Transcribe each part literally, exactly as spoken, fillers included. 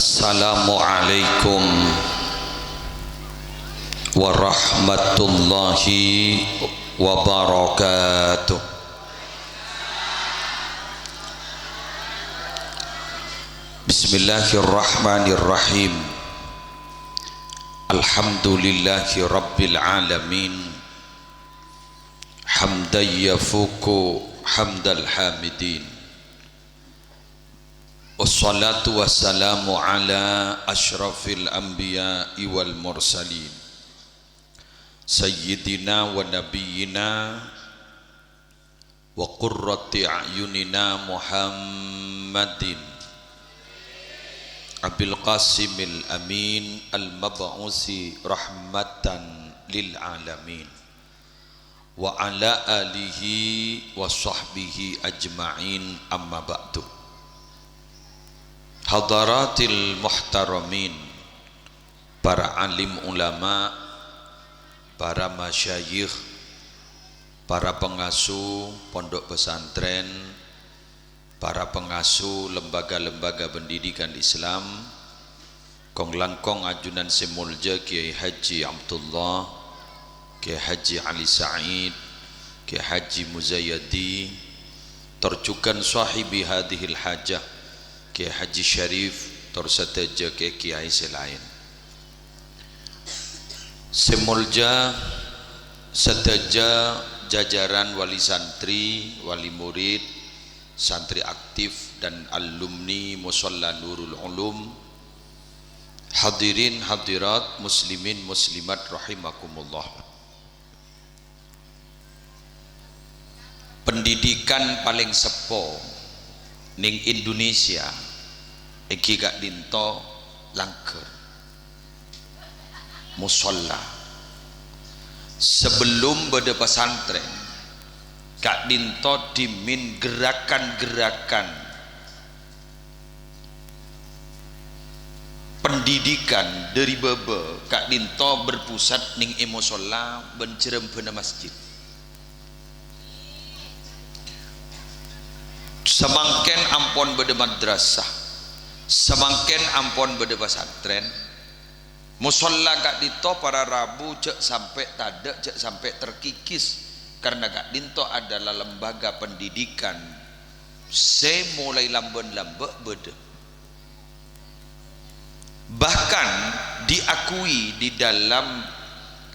Assalamualaikum warahmatullahi wabarakatuh. Bismillahirrahmanirrahim. Alhamdulillahi rabbil alamin. Hamdan yafuqu hamdal hamidin. Wassalatu wassalamu ala asyrafil anbiya'i wal mursalin, sayyidina wa nabiyyina wa qurrati a'yunina Muhammadin Abil Qasimil Amin al-mab'usi rahmatan lil alamin. Wa ala alihi wa sahbihi ajma'in, amma ba'du. Hadaratil muhtaramin, para alim ulama, para masyayikh, para pengasuh pondok pesantren, para pengasuh lembaga-lembaga pendidikan Islam, kong-langkong ajunan sè molja Kiai Haji Abdullah, Kiai Haji Ali Said, Kiai Haji Muzayadi, tor jhughân sahibi hadhil hajah, Kiai Haji Syarif, tor sadhâjâ kiai-kiai sè laèn. Sè molja sadhâjâ jajaran wali santri, wali murid, santri aktif dan alumni Musholla Nurul Ulum, hadirin hadirat muslimin muslimat rahimakumullah. Pendidikan palèng seppo nèng Indonesia èngghi ka'dinto langghâr. Musholla. Sebelum bâdâ pesantren, ka'dinto dhimèn gerakan-gerakan pendidikan dâri bâbâ ka'dinto berpusat nèng è musholla bân jhârâmbâna masjid. Samangkèn ampon bâdâ madrasah, samangkèn ampon bâdâ pesantren, musholla ka'dinto para rabu jhâ' sampè' tadâ', jhâ' sampè' terkikis, karena ka'dinto adalah lembaga pendidikan sè molaè lambân lambâ' bâdâ. Bahkan diakui di dalam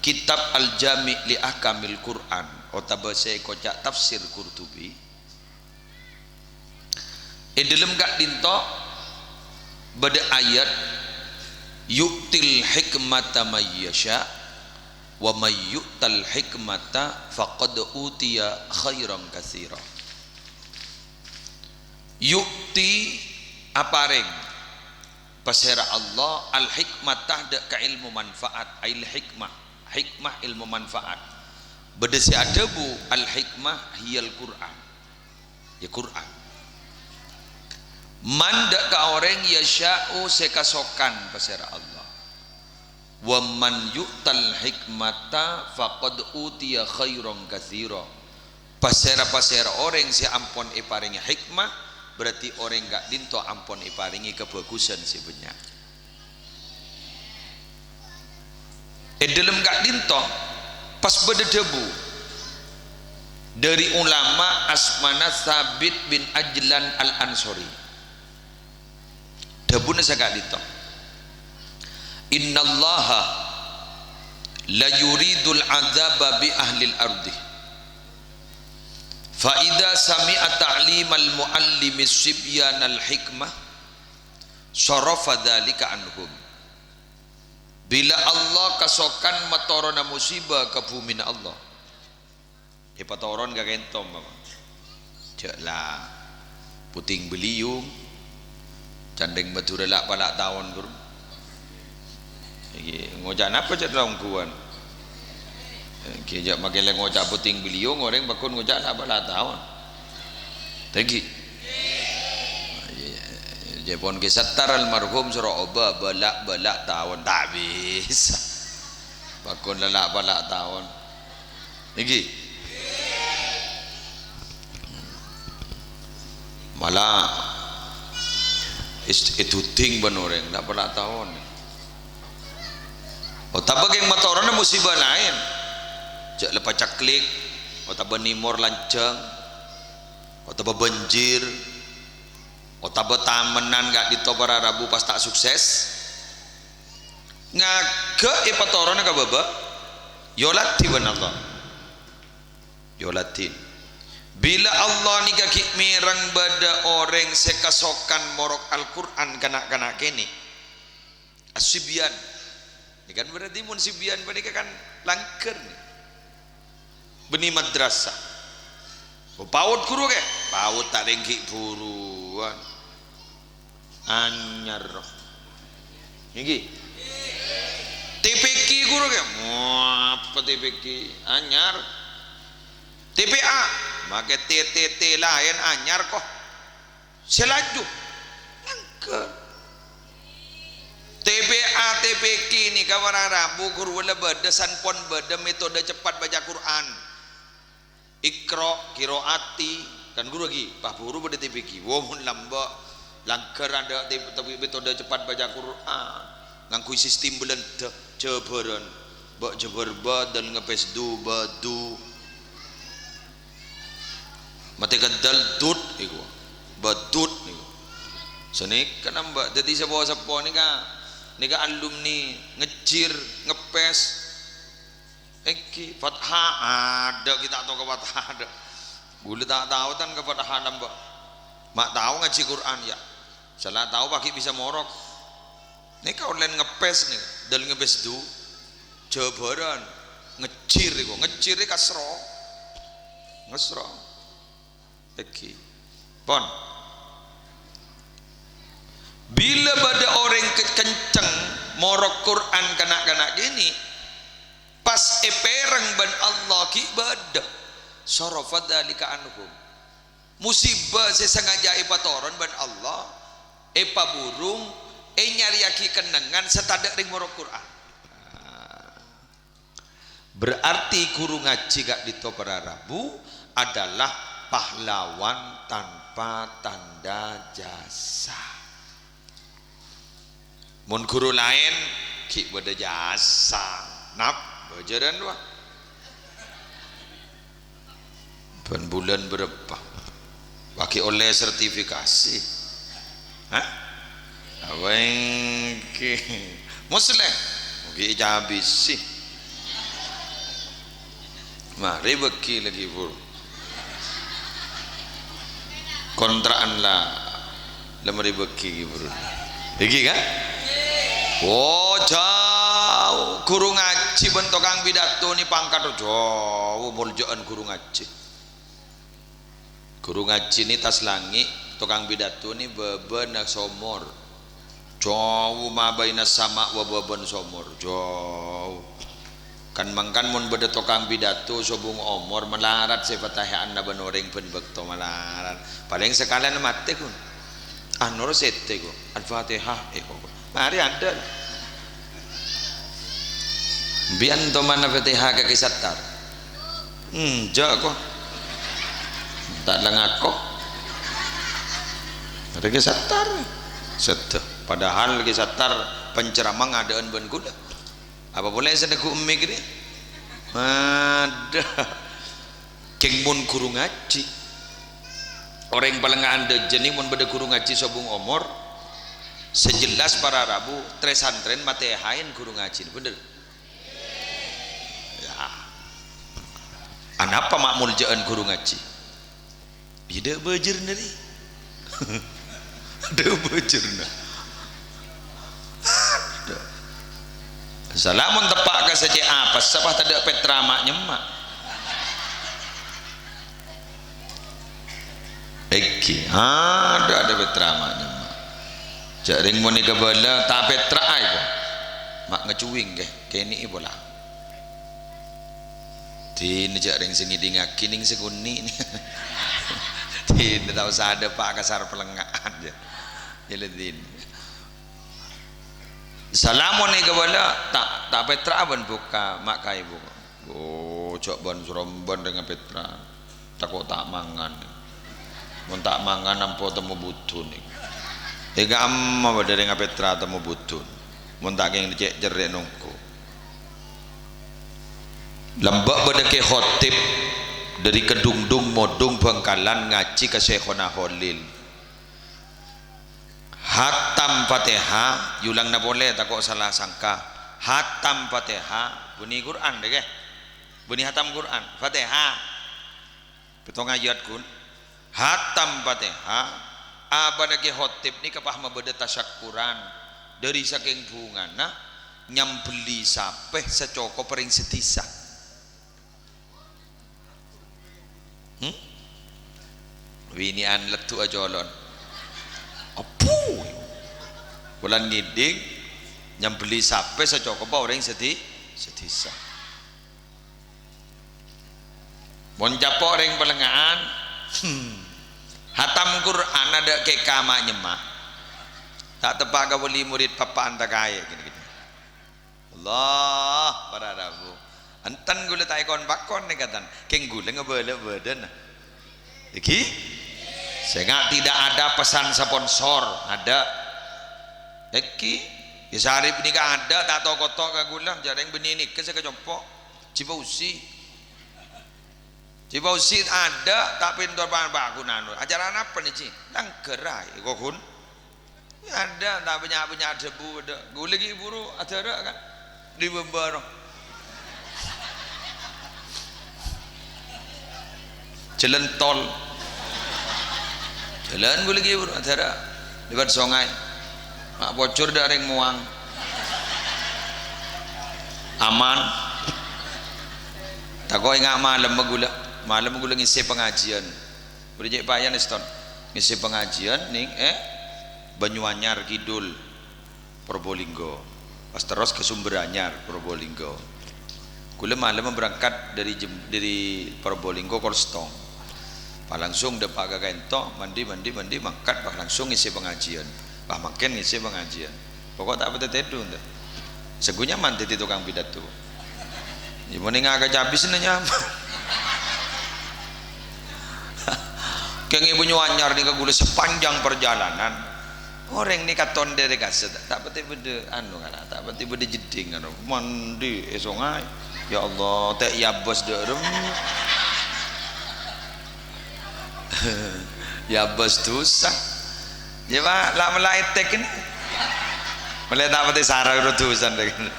kitab Al-Jami' li Ahkamil Qur'an, otabâ sè èkoca' Tafsir Qurtubi, è dâlem ka'dinto bâdâ ayat, "Yu'til hikmata may yasha', wa may yu'tal hikmata faqad utiya khairan katsira." Yu'ti, aparèng, pasèra Allah, al-hikmata, dâ' ka èlmo manfaat, ail hikmah, hikmah èlmo manfaat. Bâdâ sè adhâbu, "Al-hikmah hiyal Qur'an." Ya Qur'an. Man, dâ' ka orèng, yasha'u, sè kasokan, pasèra Allah. "Wa man yu'tal hikmata faqad utiya khairan katsira." Pasèra-pasèra orèng sè ampon èparèngè hikmah, berarti orèng ka'dinto ampon èparèngè kabhâghusân sè bânnya'. È dâlem ka'dinto pas bâdâ dhâbu dâri ulama asmana Tsabit bin Ajlan Al-Ansori. Dhâbuna saka'dinto, "Innallaha la yuridul adzaba bi ahlil ardi. Fa idza sami'a ta'limal muallimi sibyanal hikmah, sarafa dzalika anhum." Bilâ Allah kasokan matorona musiba ka bhumina Allah, èpatoron ka kènto, umpama. Jhâ' la puting beliung, can rèng Madhurâ la' pala' taon, ghuru. Iki ngoca' napa, cè' la ongghuwân? Iki jhâ' makè la ngoca' puting beliung, orèng pagghun ngoca' la' pala' taon. Thank you. Jhâ' pon Ki Settar almarhum soro obâ bâlâ'-bâlâ' taon, ta' bisa. Pagghun la' pala' taon. Ngghi. Mala Est-, èduding bân orèng, ta' pernah taon. Otabâ kèng matoronna musibah laèn. Jhâ' la paceklik, otabâ nèmor lanjhâng, otabâ bânjir, otabâ tamennan ka'dinto para rabu pas ta' sukses. Ngaghâ' èpatorona ka bâbâ, èoladhi bân Allah. Èoladhi. Bilâ Allah nèka ghi' mèreng bâdâ orèng sè kasokan morok Al-Qur'an ka na'-kana' kènè'. As-sibyan. Nèka kan berarti mon sibyan panèka kan langghâr nè. Bânnè madrasah. Oh, PAUD ghuru kè? PAUD ta' rèng ghi' buruwân. Anyar. Ènggi. T P Q ghuru kè? Apa T P Q? Anyar. T P A. Makè T T T laèn anyar kok. Sè laju. Langghâr. T P A, T P Q nèka para rabu ghuru la bâdâ, san pon bâdâ metode cepat baca Quran. Iqra, Qiraati, kan ghuru ghi, pas buru bâdâ T P Q. Wo, mon lambâ', langghâr adâ' te-, tapi metode cepat baca Quran. Ngangghuy sistem Belanda, jhâbârân. Bâ' jhâbâr bâ, dâl ngepes du, badu. Matè ka dâl dud, iku. Badud, iku. Sanèka nambâ'. Dâddhi seppo-seppo nèka, nèka alumni ngejjir, ngepes. Ènggi, fathah, adâ' ghi' ta' tao ka fathah, adâ'. Ghulâ ta' tao tan ka fathah nambâ'. Ma' tao ngajhi Qur'an, ya. Sala tao paghi' bisa morok. Nèka ollèna ngepes nèka, dâl ngepes du. Jhâbârân. Ngejjir iku, ngejjir è kasro. Ngesro. Ènggi. Pon. Bilâ bâdâ orèng ke-, kenceng morok Qur'an ka na'-kana' kènè', pas èpèreng bân Allah ghi' bâdâ. Sarafa dzalika anhum. Musibah sè sengaja èpatoron bân Allah, èpaburung, ènyarèyaghi kennengngan sè tadâ' rèng morok Qur'an. Berarti ghuru ngajhi ka'dinto para rabu adalah pahlawan tanpa tanda jasa. Mon ghuru laèn ghi' bâdâ jasa, nap, bâjârân, wah. Bân bulân bârâmpa? Paghi' ollè sertifikasi. Hah? Apa ènggi? Musleh. Ghi' ècabisi. Marè bâghi lagi, Bro. Kontrakan la, la marè bâghi, Bro. Ènggi, kan? Oh, jhâu. Ghuru ngajhi bân tokang pidato nè pangkaddhâ jhâu, molja'an ghuru ngajhi. Ghuru ngajhi nè attas langngè', tokang pidato nè bâbâna somor. Jhâu ma bainas sama' wa bâbâna somor, jhâu. Kan-mangkan mon bâdâ tokang pidato sobung omor malarat sè Fatiha'anna bân orèng bân bâkto malarat. Palèng sakalèyan matè, ghun. Anor sèttè, ghun. Al-Fatihah, eh, kok. Marè adâ'. Bi'en tomana Fatihah ka Ki Sattar. Enjâ', kok. Ta' la ngako. Arè Ki Sattar. Sèttè. Padahal Ki Sattar penceramah ngadâ'ân bân ghulâ. Apa polè sè neggu' emmè kènè'? Adâ'. Kèng mon ghuru ngajhi. Orèng palèngnga'an dâjâ nè mon bâdâ ghuru ngajhi sobung omor, sè jelas para rabu, trè-santrèn matè haèn ghuru ngajhi, bhender? Ya. Anapa ma' molja'an ghuru ngajhi? Iyâ, dâ' bâjârna rè. Dâ' bâjârna. Adâ'. Salamon teppa' ka sè cè' apes, sapa tadâ' pètra ma' nyemma'. Ènggi, adâ', adâ' pètra ma' nyemma'. Jhâ' rèng monè kabâlâ, ta' pètra'a èko. Ma' ngacuwing, kè, kènè'è pola. Dinah jhâ' rèng sè ngèdingngaghi nèng sè konè' nè. Dinah ta' osa adâ' pa' kasar palèngnga'an jhâ'. Iyâ la dinah. Salamon èkabâlâ, ta', ta' pètra'a bân bhuka, ma' kaè bhuka. Oh, jhâ' bân-sorombân rèng pètra. Tako' ta' mangan. Mon ta' mangan, ampo temmo budhu nèng. Èngghâ' amma bâdâ rèng apètra temmo budun, mon ta' kèng cè' cerrè' nongko. Lambâ' bâdâ Kè Khotib dâri Kedungdung Modung Bangkalan ngajhi ka Syaikhona Kholil. Hatam Fatihah, èolangana polè, tako' sala sangka. Hatam Fatihah, bânnè Qur'an, dâ' kè? Bânnè hatam Qur'an, Fatihah. Pètto' ayat, ghun. Hatam Fatihah, abâna Kè Khotib nèka pas mabâdâ tasyakkuran dâri sakèng bhungana nyambelli sapè sacokop orèng sadhisa. Hmm? Binè'an leddu'a colon. Abbhu! Bulân ngèdhing nyambelli sapè sacokoppa orèng sadhi-, sadhisa. Mon capo' rèng Pallengnga'an, hmm, hatam Qur'an adâ' kèka ma' nyemma. Ta' teppa' ka wali murid pappa'an ta' kaè, gini-gini. Allah, para rabu. Enten ghulâ ta' èkon-pakon nèka, tan. Kèng ghulâ ngabâlâ bâdâna. Èngghi? Sènga' tidak ada pesan sponsor, adâ'. Èngghi? Yâ, Sarip nèka adâ', ta' to-koto ka ghulâ, jhâ' rèng bânnè nèka sè kacompo'. Ji Fauzi. Ji Fauzi adâ', ta' pènto pa-, pa-, ghun anu. Acara napa nè, Ji? Langghâr aè, kok, ghun? Adâ', ta' bânnya'-bânnya' dhâbu, adâ'. Ghulâ ghi' buru adârâ', kan? Di bâbâ, no. Jhâlân tol. Jhâlân ghulâ ghi' buru adârâ'. Lèbât songay. Ma' pojhur dâ' rèng mowang. Aman. Tako' ènga' malem ghulâ. Malem ghulâ ngèsè pangajiân. Bâdâ cè' payan, èston. Ngèsè pangajiân nèng, eh, Banyuanyar Kidul, Probolinggo. Pas terros ka Sumberanyar, Probolinggo. Ghulâ malemma berangkat dâri Jem-, dâri Probolinggo kol sèttong. Pas langsung dâpa' ka ka'ènto, mandi, mandi, mandi, mangkat, pas langsung ngèsè pangajiân. Pas mangkèn ngèsè pangajiân. Pokok ta' patè tèdung, ta. Sèngko' nyaman dâddhi tokang pidato. Yâ, mon ènga' ka cabisna nyaman. Kèng è Banyuanyar nèka ghulâ sepanjang perjalanan, orèng nèka tondhâ rè kasè, ta' patè bâdâ anu, kana, ta' patè bâdâ jeddhing, anu, mandi è songay. Ya Allah, ta' èabâs dâ' remma. Èabâs dhusa. Yâ, Pa', la'-mella' ètèk kènè. Mella' ta' patè sara ro dhusa, dâ' kènè.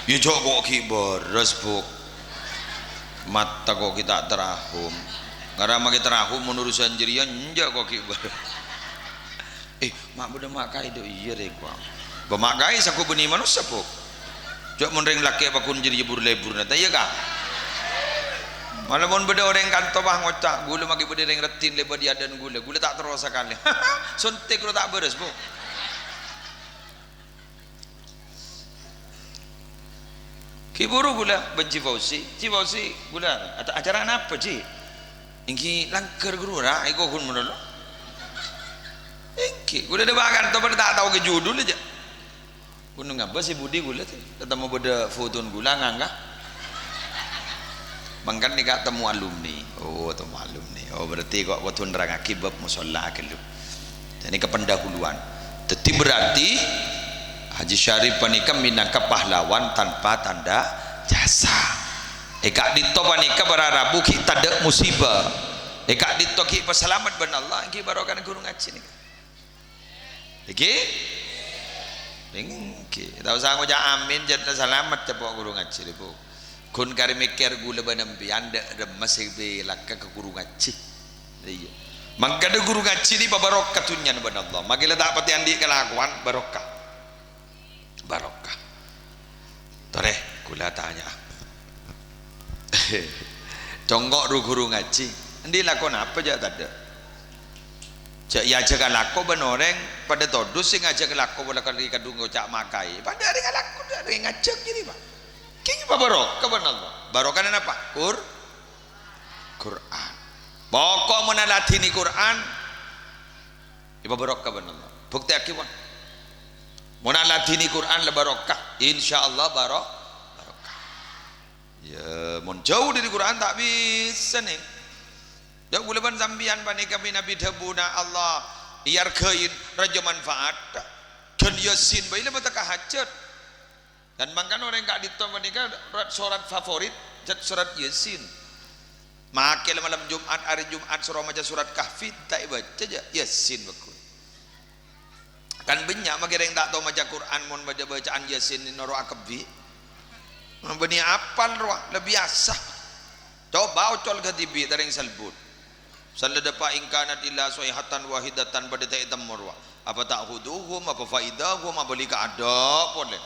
Yâ, jhâ' kok ghi' bârâs, Bu'. Matta kok ghi' ta' tarahum. Ngara maghi tarahum mon urusan jârèya, enjâ' kok ghi' bârâs. Eh, ma' bâdâ ma' kaè dâ' iyâ rè, kok. Bâ ma' kaè sèngko' bânnè manossa, Bu'. Jhâ' mon rèng lakè' paghun jârèya bur-lèburna, ta' iyâ, Ka'? Mala mon bâdâ orèng kanto, pas ngoca', "Ghulâ maghi bâdâ rèng raddhin lèbât è adâ'na ghulâ, ghulâ ta' terro sakalè." Sontèk ro ta' bârâs, Bu'. Ghi' buru ghulâ bân Ji Fauzi. "Ji Fauzi, ghulâ, aca-, acara napa, Ji?" "Èngghi langghâr, Ghuru, ra, èkoghun malolo." "Èngghi, ghulâ dâpa' kanto padâ ta' tao ka judul jâ." Ghun ngabâs è budi ghulâ, tè. Tatemmo bâdâ foton ghulâ ngangka. Mangkana nèka temmo alumni. Oh, temmo alumni. Oh, berarti kok kodhu nerrangngaghi bab musholla ghâllu. Ini kependahuluan. Jadi berarti Haji Syarif panèka minangka pahlawan tanpa tanda jasa. È ka'dinto panèka para rabu ghi' tadâ' musiba. È ka'dinto ghi' pasalamet bân Allah, èngghi barokana ghuru ngajhi nèka. Èngghi? Èngghi. Ta' osa ngoca' amin, jhâ' salamet, capo' ghuru ngajhi, Bu. Ghun karè mèkkèr ghulâ bân empèyan dâ' remma sè èbelakka ka ghuru ngajhi. Iyâ. Mangkana ghuru ngajhi nè pabarokah dhunnyana bân Allah. Maghi la ta' patè andi' kalakowan, barokah. Barokah. Torè, ghulâ tanya'a. Congko' ru ghuru ngajhi. Andi' lako napa jhâ' tadâ'? Jhâ' èajhâk alako bân orèng padâ todus sè ngajhâk alako pola kadhi kadhung ngoca' ma' kaè. Padâ arè ngalako, dâ' arè ngajhâk jârèya, Pa'. Kèng pabarokah bân Allah. Barokana napa? Qur-, Qur'an. Pokok mon aladhini Qur'an, èpabarokah bân Allah. Buktèyaghi, pon. Mon aladhini Qur'an la barokah, insyaallah baro-, barokah. Yâ, mon jhâu dâri Qur'an ta' bisa, nè. Yâ, ghulâ bân sampèyan panèka mènabi dhâbuna Allah, Èarghâi, rajâ manfaat. Ghân Yasin bhâi la matekka hajât. Kan mangkana orèng ka'dinto panèka ra-, sorat favorit, jhât sorat Yasin. Makè la malem Jum'at, arè Jum'at soro maca sorat Kahfi, ta' èbâca jhâ', Yasin bhâghus. Kan bânnya' makè rèng ta' tao maca Qur'an, mon maca bâcaan Yasin noro' akabbhi. Bânnè apal rowa, la biyasa. Coba ocol ka dhibi' ta' rèng salbut. Sallada fa in kanat illa shaihatan wahidatan padâ ta' ètemmo rowa. Apa ta'khuduhum, apa faidahum, apa lika adâ' polè.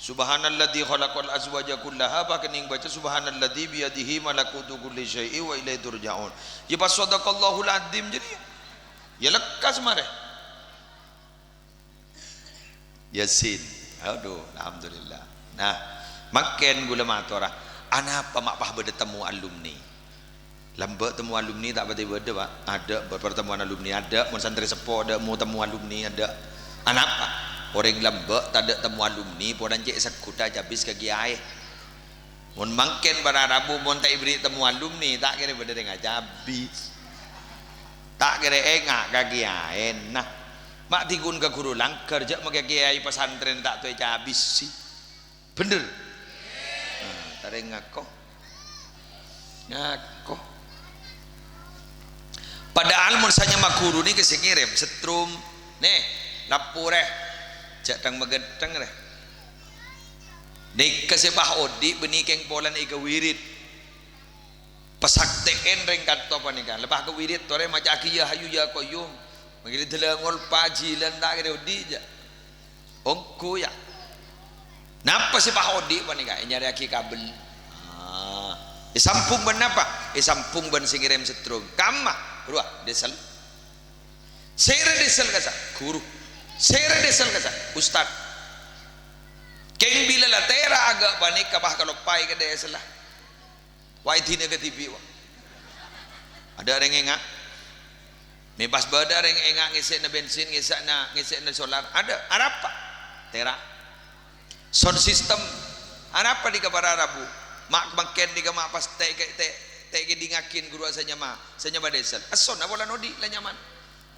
Subhanalladzi khalaqal azwaja kullaha, apa kennèng baca subhanalladzi biyadihi malakutu kulli syai'in wa ilaihi turja'un. Ya pas sadaqallahul adzim jârèya. Ya lekkas marè. Yasin. Aduh, alhamdulillah. Nah, mangkèn ghulâ matora, anapa ma' pas bâdâ temmo alumni? Lambâ' temmo alumni ta' patè bâdâ, Pak. Adâ' per-, pertemuan alumni, adâ', mon santrè seppo, adâ', mo temmo alumni, adâ'. Anapa? Orèng lambâ' tadâ' temmo alumni, polana cè' segghut acabis ka kiyaè. Mon mangkèn para rabu, mon ta' èberri' temmo alumni, ta' kèra bâdâ rèng acabis. Ta' kèra enga' ka kiyaèna. Ma' dhighun ka ghuru langghâr, jhâ' makè kiyaè pasantrèn ta' tao ècabisi. Bhender? Nah, ta' rèng ngako. Ngako. Padahal mon sè nyama ghuru nèka sè ngèrèm, setrum. Nè, laporè. Jhâ' dhâng-maghândhâng rè. Nèka sè pas odi' bânnè kèng polana èkawirid. Pasaktè'èn rèng kanto panèka. Lepas kawirid torè maca'aghi ya hayyu ya qayyum. Mangkèn dâlâ ngolpa jhilân ta' kèra odi' jhâ'. Ongghu ya. Napa sè pas odi' panèka? Ènyarèyaghi kabel. Ah. Èsambhung bân napa? Èsambhung bân sè ngèrèm setrum. Kamma? Rowa, diesel. Sèrè diesel kassa'? Ghuru. Sèrè diesel kassa'? Ustad. Kèng bilâ la tèra' aghâ' panèka pas kaloppaè ka diesel la. Wa' èdina kadhibi', wa'. Adâ' rèng enga'. Mè' pas bâdâ rèng enga' ngèssèna bensin, ngèssèna, ngèssèna solar. Adâ', arapa? Tèra'. Sound system. Arapa nèka para rabu? Ma' mangkèn nèka ma' pas tè-, tè-, tè-, tèkèdingngaghin ghuru sè nyama, sè nyama diesel. Essona polana odi' la nyaman.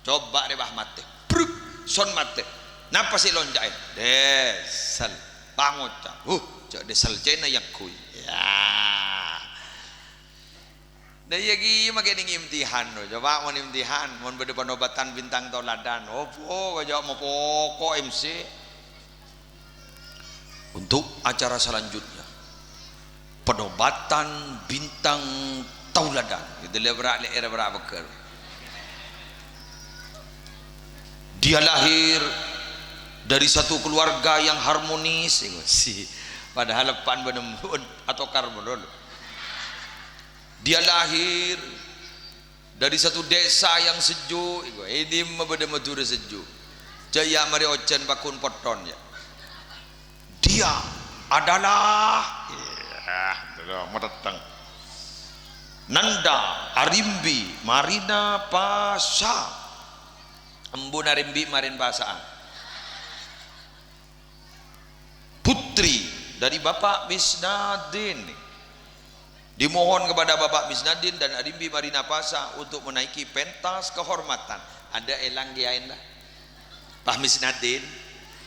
Coba rè pas matè. Bruk! Son matè. Napa sè èlonca'è? Diesel. Pangoca'. Huh, jhâ' diesel Cèna èyangghuy. Ya. Nah, iyâ ghi makè nèng imtihan, no. Coba mon imtihan, mon bâdâ penobatan bintang tauladan. Opo, kajâ' mapoko M C. Untuk acara selanjutnya, penobatan bintang tauladan. Gitu, lè, bra', lè, era, bra', beker. Dia lahir dari satu keluarga yang harmonis. Si, padahal pan benem-, atokar bener. Dia lahir dari satu desa yang sejuk, iku, è dimma bâdâ Madhurâ sejuk. Jâ' iyâ marè ojhân pagghun potthon, yâ. Dia adalah, yâ, dâlâ matèttèng. Nanda Arimbi Marina Pasa. Embuna Arimbi Marina Pasa'an. Putri dari Bapak Misnadin. Dimohon kepada Bapak Misnadin dan Arimbi Marina Pasa untuk menaiki pentas kehormatan. Adâ' èlang kiyaèna. Pak Misnadin.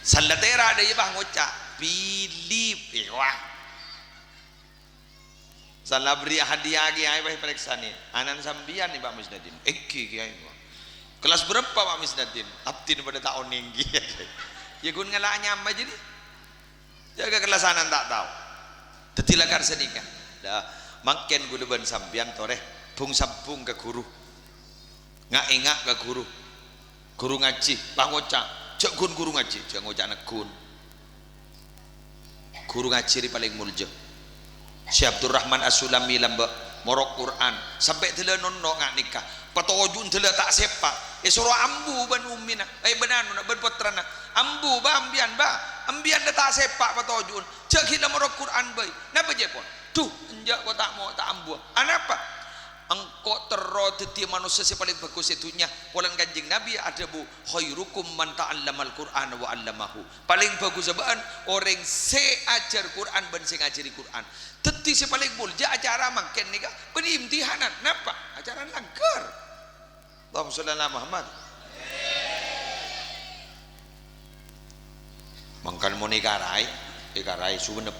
Sallètèra dâ' iyâ, Pak, ngoca', "Philip." Èwa. Sala bherri' hadiah kiyaè, pas èparèksanè. "Ana'na sampèyan nè, Pak Misnadin?" "Èngghi, Kiyaè." "Kelas berapa, Pak Misnadin?" "Abdhina padâ ta' onèng, Kiyaè." Yâ, ghun ngala' nyama jârèya. Jâgâ kelassanan ta' tao. Dhâddhi lakar sanèka. Lah, mangkèn ghulâ bân sampèyan torè bhung-sabbhung ka ghuru. Nga'-ènga' ka ghuru. Ghuru ngajhi, pangoca', jâ' ghun ghuru ngajhi, jâ' ngoca' neggun. Ghuru ngajhi rè palèng molja. Syekh Abdurrahman As-Sulami lambâ' morok Qur'an, sampè' dâlâ nonno' nga' nèka. Patoju'na dâlâ ta' sèpa'. Èsoro ambu bân ummina, eh, bân anuna, bân pottrana. "Ambu, Bâ, ambiyân, Bâ. Ambiyân dâ' ta' sèpa' patoju'na. Jâ' ghi' la morok Qur'an bhâi." "Napa, Cèpon?" "Duh, enjâ' ko' ta' mo-, ta' ambuwâ." "Anapa?" "Engko' terro dhâddhiyâ manossa sè palèng bhâghus è dhunnya, polana Kanjeng Nabi adhâbu, 'Khairukum man ta'allamal Qur'ana wa 'allamahu.'" Palèng bhâghussa bâ'na orèng sè ajhâr Qur'an bân sè ngajhâri Qur'an. Dhâddhi sè palèng molja acara mangkèn nèka bânnè imtihanan. Napa? Acarana langghâr. Allahumma sholli ala Muhammad. Mangkana mon èkaraè, èkaraè suwenep.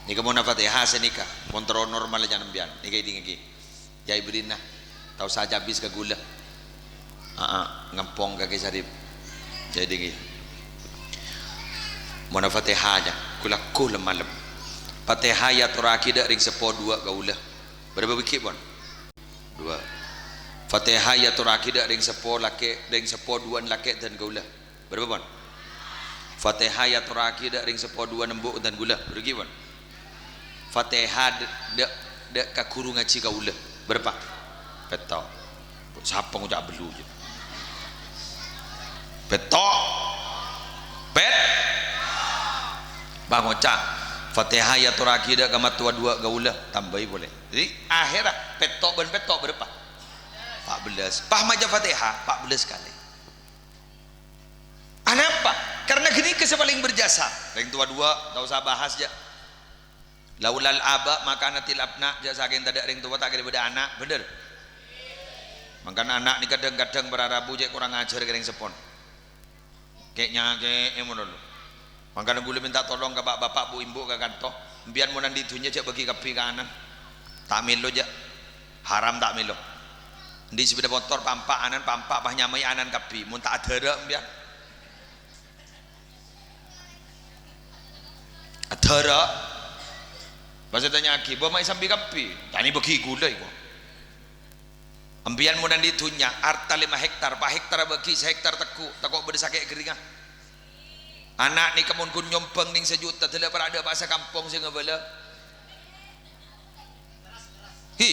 Nèka mon Fatihah sanèka, mon terro normal jhâ' sampèyan. Nèka èdingngaghi. Yâ, èbèrri'na. Ta' osa cabis ka ghulâ. Aa, ngampong ka Kè Sarip. Yâ, èdingngaghi. Mon Fatihah jhâ', ghulâ ghulâ malem. Fatihah èyatorraghi dhâ' rèng seppo duwâ' kaulâ. Bârâmpa bighi', pon? Duwâ'. Fatihah èyatorraghi dhâ' rèng seppo lakè', rèng seppo duwâ'ân lakè' dân kaulâ. Bârâmpa, pon? Fatihah èyatorraghi dhâ' rèng seppo duwâ'ân embu' dân ghulâ. Bârâmpa bighi', pon? Fatihah dhâ', dhâ', dhâ' ka ghuru ngajhi kaulâ. Bârâmpa? Pètto'. Sapa ngoca' bellu, jâ? Pètto'. Pèt-, Bâ ngoca', Fatihah èyatorraghi dhâ' ka mattowa duwâ' kaulâ. Tambâi polè. Dhâddhi, akhèrra pètto' bân pètto' bârâmpa? Pa' bellâs. Pas maca Fatihah, pa' bellâs kalè. Anapa? Karena ghânèka sè palèng berjasa. Rèng towa duwâ', ta' osa bahas, jâ. Laulal aba ma kanatil abna, jâ' sakèng tadâ' rèng towa ta' kèra bâdâ ana', bhender? Mangkana ana' nèka dhâng-kadhâng para rabu cè' korang ajhâr ka rèng seppon. Kè'-nyakè'è malolo. Mangkana ghulâ mènta tolong ka pa'-bapa', bu'-embu' ka kanto. Empèyan mon andi' dhunnya jâ' bâgi kabbhi ka ana'na. Ta' mèlo jâ'. Haram ta' mèlo. Andi' sepeda motor pa'-empa' ana'na, pa'-empa' pas nyamaè ana'na kabbhi. Mon ta' adhârâ' empèyan. Adhârâ'. Pas ètanya'aghi, "Bâ ma' èsambi kabbhi?" "Tanè bâgi ghulâ èko." Empèyan mon andi' dhunnya, arta lèma hektar, pa' hektar bâgi, sahektar tegghu', tako' bâdâ sakè' ghâringnga. Ana' nèka mon ghun nyombhâng nèng sajuta, dâlla para' dâpa' sakampong sè ngabâlâ. Hi.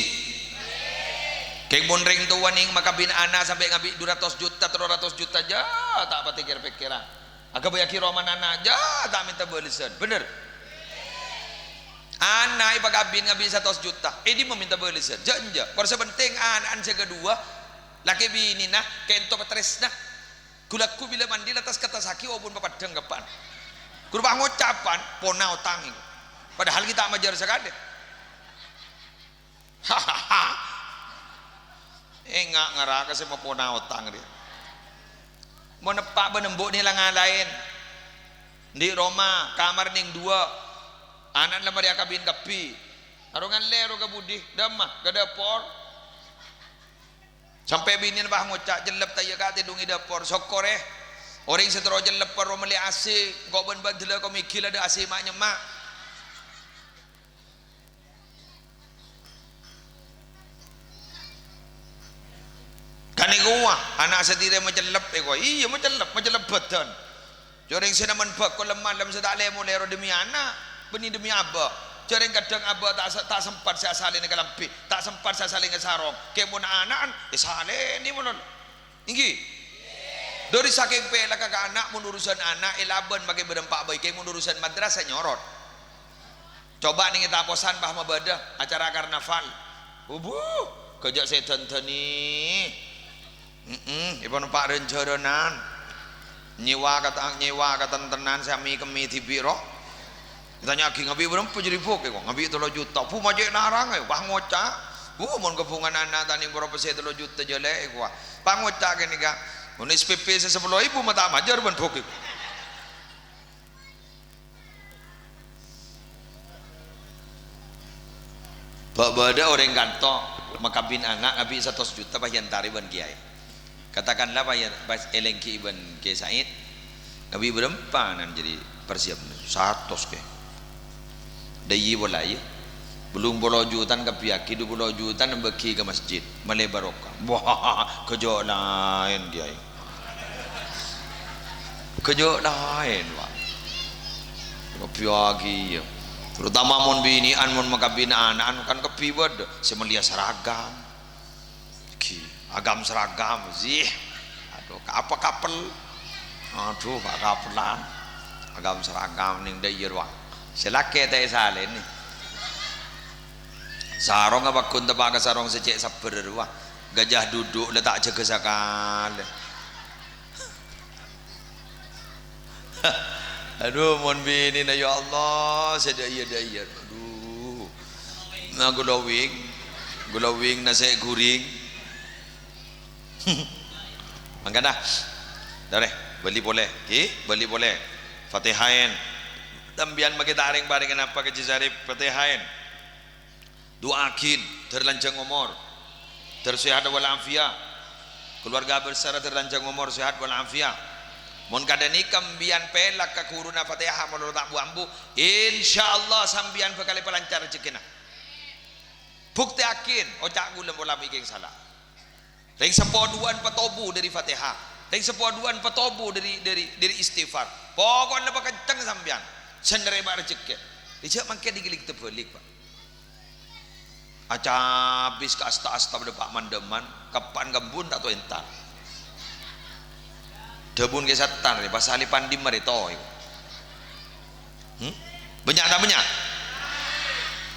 Kèng mon rèng towa nèng makabin ana' sampè' ngabi' du ratos juta, tello ratos juta, jâ, ta' patè kèr-pèkkèran. Aghâbâyyaghi romana ana', jâ, ta' mènta bâlessan. Bhender? Ana' èpakabin ngabi' satos juta, è dimma mènta bâlessan? Jâ, enjâ'. Kor sè pentèng ana'na sè kaduwâ, lakè binèna kènto patarèsna. Ghu-lagghu bilâ mandi la tas-kattassaghi, opon papeddhâng ka eppa'na. Ghuru pa' ngoca' eppa'na, "Pona otang èko." Padahal ghi' ta' majâr sakalè. Enga' ngara ka sè mapona otang rèya. Mon eppa' bân embu' nè la ngalaèn. Andi' roma, kamar nèng duwâ'. Ana'na la marè akabin kabbhi. Aro ngallè ro ka budi, dâmma, ka dâpor. Sampè' binèna pas ngoca', "Cellep ta' iyâ, Ka', tèdung è dâpor." Sokkorè. Orèng sè terro cellep parlo mellè A C, engko' bân bâ'na dâlla ko' mèghi la dâ' A C ma'-nyemma'. Kan èkowa, ana' satèya macellep èkowa. Iyâ, macellep, macellep bhâdhân. Jhâ' orèng sè nèmon bhâko lem-malem sè ta' lè-molè ro demi ana', bânnè demi abâ'. Jhâ' orèng kadhâng abâ' ta' se-, ta' sempat sè asalèna kalambhi, ta' sempat sè asalèna sarong. Kèng mon ana'na, èsalènè malolo. Èngghi? Dhâri sakèng pèlakka ka ana', mon urusan ana' èlabân makè bârâmpa bhâi, kèng mon urusan madrasah nyorot. Coba nèng è taposan pas mabâdâ acara karnaval. Ubuh, ghâjâ' sè dandani. Heeh, èpon pa' rèn-jhârânan. Nyèwa ka ta-, nyèwa katantenan sè amè-kemmè dhibi' ro. Ètanya'aghi, "Ngabi' bârâmpa jârèya, Bu'?" Èko, "Ngabi' tello juta." "Bu, ma' cè' narang, è, wah, ngoca'. Bu, mon kabhungan ana' ta' nèng poro pèssè tello juta jâlè," èko, wah. Pa' ngoca' kènè', Ka'. Mon S P P sè sapolo èbu ma' ta' majâr bân Bu', èko. Bâ'-bâdâ orèng kanto makabin ana' ngabi' satos juta pas èantarè bân kèyaè. Katakanlah pas èlènggi'i bân Kè Said, ngabi' bârâmpa nan jârèya persiapna? Satos, Kè. Dâ' iyâ pola, iyâ. Bâllung polo juta kabbhiyâghi, du polo juta bâgi ka masjid. Mellè barokah. Wah, ghâjâ' laèn, Kèyaè. Ghâjâ' laèn, Pak. Kabbhiyâghi, iyâ. Terutama mon binè'an, mon makabin ana'an, kan kabbhi bâdâ sè mellèya seragam. Ghi, agam seragam, zih. Aduh, ka-, apa kapel? Aduh, pa' kapelan. Agam seragam nèng dâ' iyâ rowa. Sè lakè ta' èsalènè. Sarongnga pagghun teppa' ka sarong sè cè' sabbhâr rowa. Gajah duduk la ta' jâgâ sakalè. Aduh, mon binèna, ya Allah, sè dâ' iyâ, dâ' iyâ. Aduh. Nah, glowing. Glowing nasè' ghuring. Mangkana. Torè, bâli polè. Ghi, bâli polè. Fatèhaèn. Sampèyan makè ta' rèng-parèng napa ka Jisarip? Fatèhaèn. Du'aaghin, dhâr lanjhâng omor. Dhâr sehat wal afiat. Keluarga besar dhâr lanjhâng omor, sehat wal afiat. Mon kadhâ' nèka sampèyan pèlak ka ghuruna Fatèha malolo ta' bu-ambu, insyaallah sampèyan bhâkal èpalancar rejekkèna. Buktèaghin, oca' kaulâ pola mèkèng sala. Rèng seppo duwâ'ân patobu dhâri Fatèha. Rèng seppo duwâ'ân patobu dhâri, dhâri, dhâri istighfar. Poko'na pakenceng sampèyan sè narèma rejekkè. Rèjhâ' mangkèn èngèlèng tabâlik, Pak. Acabis ka asta-asta padâ pa'-mandâmman, keppa'an kambun ta' tao entar. Dhâbuna Kè Sattar, pas salèpan dimma rèto. Hmm? Bânnya' ta' bânnya'?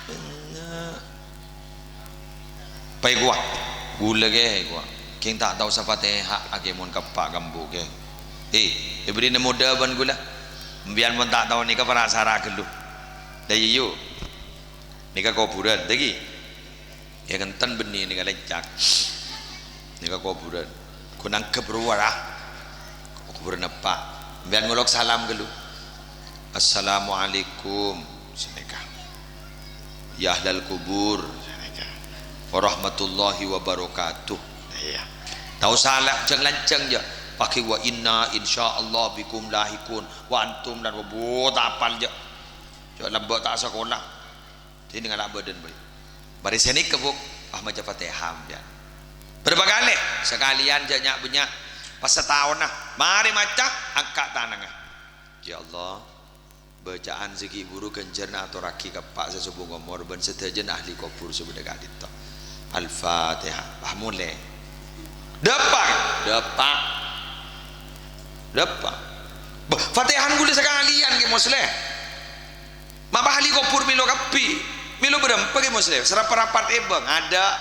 Bânnya'. Pè kowa. Ghulâ kè kowa. Kèng ta' tao sa Fatèha, akè mon keppa' kambu kè. Eh, èbèrri'na modâ bân ghulâ. Sampèyan mon ta' tao nèka para sara ghâllu. Dâ' iyâ, yu. Nèka kobhurân, dâggi. Yâ, enten bânnè nèka lèncak. Nèka kobhurân. Ghun anggep rowa, ra. Kobhurân eppa'. Sampèyan ngolok salam ghâllu. "Assalamualaikum." Sanèka. "Ya ahlal kubur." Sanèka. "Warahmatullahi wabarakatuh." Iyâ. Ta' osa la-, jâng-lanjhâng, yâ. Pakai "Wa inna insyaallah bikum lahiqun." "Wa antum lan wa bu-," ta' apal, yâ. Jâ' lambâ' ta' sakola. Dhâddhi ngala' bâdân bhâi. Marè sanèka, Bu', pas maca Fatèha, sampèyan. Bârâmpa kalè? Sakalèyan jâ' nya'-bânnya'. Pas sataonna, marè maca, angka' tanangnga. Ya Allah, bâca'an sè ghi' bhuru ghânjhârna atorraghi ka eppa' sè sobung omor bân sadhâjâna ahli kobhur sè bâdâ ka'dinto. Al-Fatihah. Pas molè. Dâpa', dâpa'. Dâpa'. Bâh, Fatihah ghulâ sakalèyan, Kè Musleh. Ma' ahli kobhur mèlo kabbhi. Mèlo bârâmpa, Kè Musleh? Saparapat èbâng. Adâ'.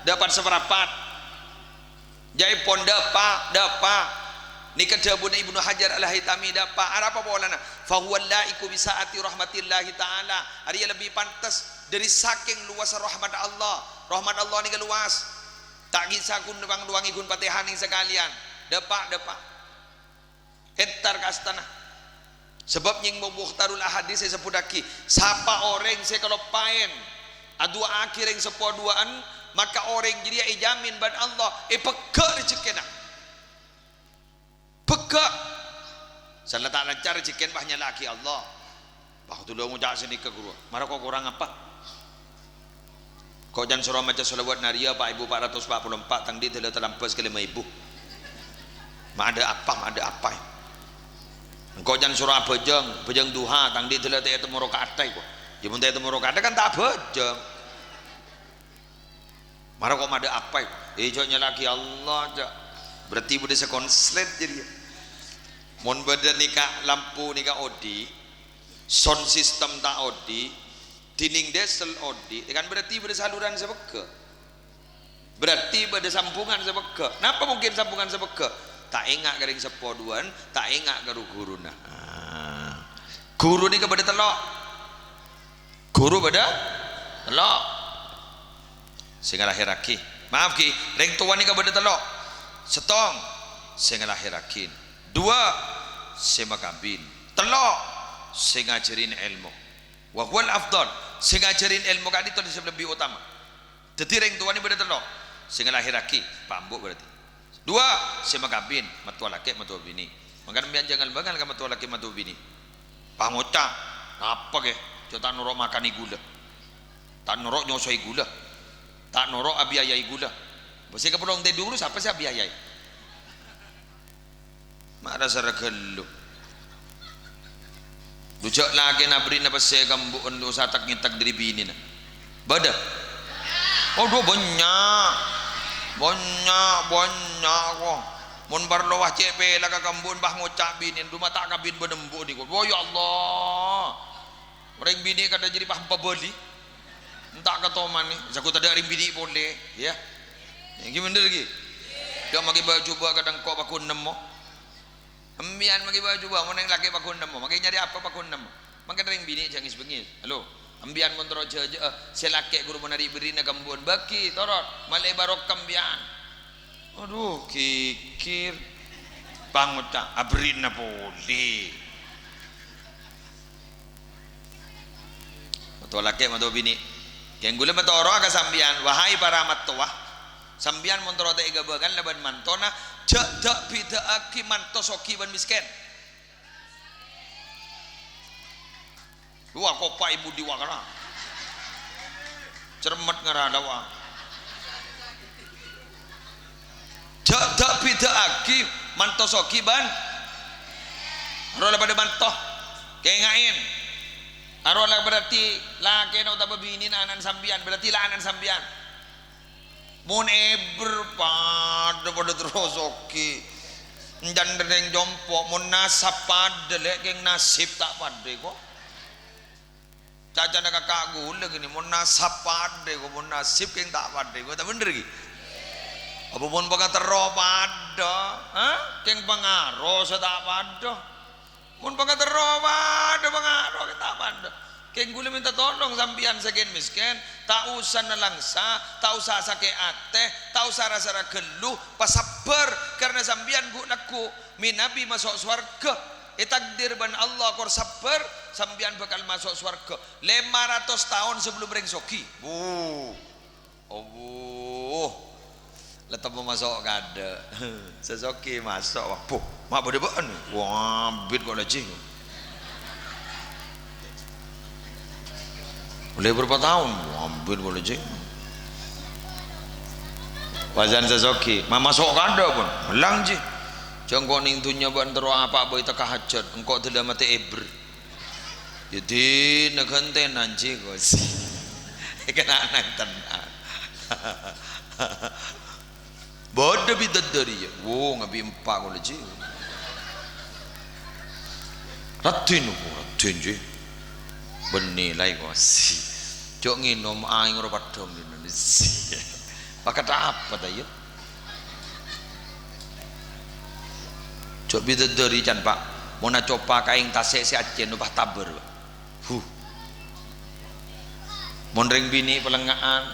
Dâpa' saparapat. Jâèpon dâpa', dâpa'. Nèka dhâbuna Ibnu Hajar Al-Haitami, dâpa'. Arapa polana? "Fahuwa la'iqu bi sa'ati rahmatillahi ta'ala." Arèya lebbi pantes dhâri sakèng lowassa rahmat Allah. Rahmat Allah nèka lowas. Ta' kèsa ghun panglowangi ghun Fatihah nèng sakalèyan. Dâpa', dâpa'. Entar ka astana. Sabâb nèng Mukhtarul Ahadits èsebbhuttaghi, sapa orèng sè kaloppaèn adu'aaghi rèng seppo duwâ'ân, maka orèng jârèya èjhâmin bân Allah èpegghâ' rejekkèna. Pegghâ'. Sala ta' lancar rejekkèna, pas nyala'aghi Allah. Pas dulâ ngoca' sanèka, ghuru. Mara kok korang apa? Engko' can soro maca shalawat nariyah pa' èbu pa' ratos pa' polo empa', tang dhi' dâlâ talambâs ka lèma èbu. Ma' adâ' apa, ma' adâ' apa, yâ? Engko' can soro abhâjâng, bhâjâng duha, tang dhi' dâlâ ta' ètemmo raka'atta, yâ, kok. Yâ, mon ta' ètemmo raka'atta, kan ta' abhâjâng. Mara kok ma' adâ' apa, yâ? Eh, jâ' nyala'aghi Allah, jâ'. Berarti bâdâ sè konslet jârèya. Mon bâdâ nèka lampu nèka odi', sound system ta' odi', dhinèng diesel odi', kan berarti bâdâ saluran sè pegghâ'. Berarti bâdâ sambungan sè pegghâ'. Napa mungkin sambungan sè pegghâ'? Ta' enga' ka rèng seppo duwâ'ân, ta' enga' ka ru-ghuruna. Ah. Ghuru nèka bâdâ tello'. Ghuru bâdâ tello'. Sè ngalahèrraghi. Maaf, ghi, rèng towa nèka bâdâ tello'. Sèttong, sè ngalahèrraghi. Duwâ', sè makabin. Tello', sè ngajhârin èlmo. Wa huwal afdal, sè ngajhârin èlmo ka'dinto sè lebbi otama. Dhâddhi rèng towa nèka bâdâ tello', sè ngalahèrraghi, pa' embu' berarti. Duwâ', sè makabin, mattowa lakè', mattowa binè'. Mangkana sampèyan jhângan bângal ka mattowa lakè', mattowa binè'. Pangoca', napa, Kè? Jhâ' ta' noro' makanè ghulâ. Ta' noro' nyosoè ghulâ. Ta' noro' abiayaè ghulâ. Bâ sè kapolong tèdung rowa sapa sè abiayaè? Mara sara ghâllu. Dhu jhâ' lakèna aberri'na pèssè ka embu'en, dhu satek-ngètek dhâri binèna. Bâdâ? Adhu, bânnya'. Bânnya', bânnya', ko. Mon parlo, wah, cè' pèlakka ka embu'en, pas ngoca' binèna, "Dhu, ma' ta' kabin bân embu', dhi, ko." Wah, ya Allah. Orèng binè' kadhâ' jârèya pas pabâli. Enta' katomanè, sago tadâ' rèng binè' polè, yâ. Ènggi bhendher, ghi? Yâ, makè bâ-, jhubâ' kadhâng ko' paghun nemmo. Sampèyan makè bâ-, jhubâ', mon rèng lakè' paghun nemmo. Makè nyarè apa paghun nemmo? Mangkana rèng binè' jhâ' ngès-bengngès. Halo, sampèyan mon terro jhâjhâ'â, sè lakè' ghuru mon arè' berri'na ka embu'en, bâghi, torot, malè barokah sampèyan. Adhu, ghighir. Pangoca', aberri'na polè. Towa lakè' mattowa binè'. Kèng ghulâ matoro'a ka sampèyan, wahai para mattowa, sampèyan mon terro ta' èghâbâghân labân mantona, jhâ' dâ'-bidâ'âghi manto soghi bân mèskèn. Wah, kopa' ibu diwakana. Cermet ngarana, wah. Jhâ' dâ'-bidâ'âghi manto soghi bân. Aro la padâ manto. Kènga'è. Aro la berarti lakèna otabâ binèna ana'na sampèyan, berarti la ana'na sampèyan. Mon èbher padâ-padâ terro soghi. Enjân rèng compo', mon nasab padâ, lè', kèng nasib ta' padâ, ko'. Cacana kaka' ghulâ ghânèka, mon nasab padâ, ko', mon nasib kèng ta' padâ, ko', ta' bhender, ghi? Apa mon pangaterro padâ, ha? Kèng pangaro sè ta' padâ. Mon pangaterro padâ, pangaro kèng ta' padâ. Kèng ghulâ mènta tolong sampèyan sè kèn-mèskèn, ta' osa nalangsa, ta' osa sakè' atè, ta' osa ra-sara ghâllu, pasabbhâr, karna sampèyan ghu'-, lagghu' mènabi maso' sowarghâ. Ètakdir bân Allah kor sabbhâr, sampèyan bhâkal maso' sowarghâ lèma ratos taon sabellum rèng soghi. Wuh. Abbhu. La temmo maso' kadâ'. Sè soghi maso', wah, bu, ma' bâdâ bâ'ân. Wah, ambit kok la jiyâ. Ollè bârâmpa taon? Wah, ambit kok la jiyâ. Pasan sè soghi, ma' maso' kadâ', pon. Mellang jiyâ. Jhâ' engko' nèng dhunnya bâ'ân terro apa bhâi tekka hajhât, engko' dâlâ matè èbher. Yâ dinah ghântèna jiyâ, Gus. Kènè' nang tenang. Bâdâ bidadari, yâ. Wo, ngabi' empa' kok la jiyâ. Raddhin, wo, raddhin jiyâ. Bânnè laè, Gus. Jhâ' ngènom aèng ro paddhâng dinah. Pakat apa ta' iyâ? Jhâ' bidadari can, Pa'. Mon acopa kaèng tasè' sè accèn, obâ tabâr, Pa'. Huh. Mon rèng binè' palèngnga'an.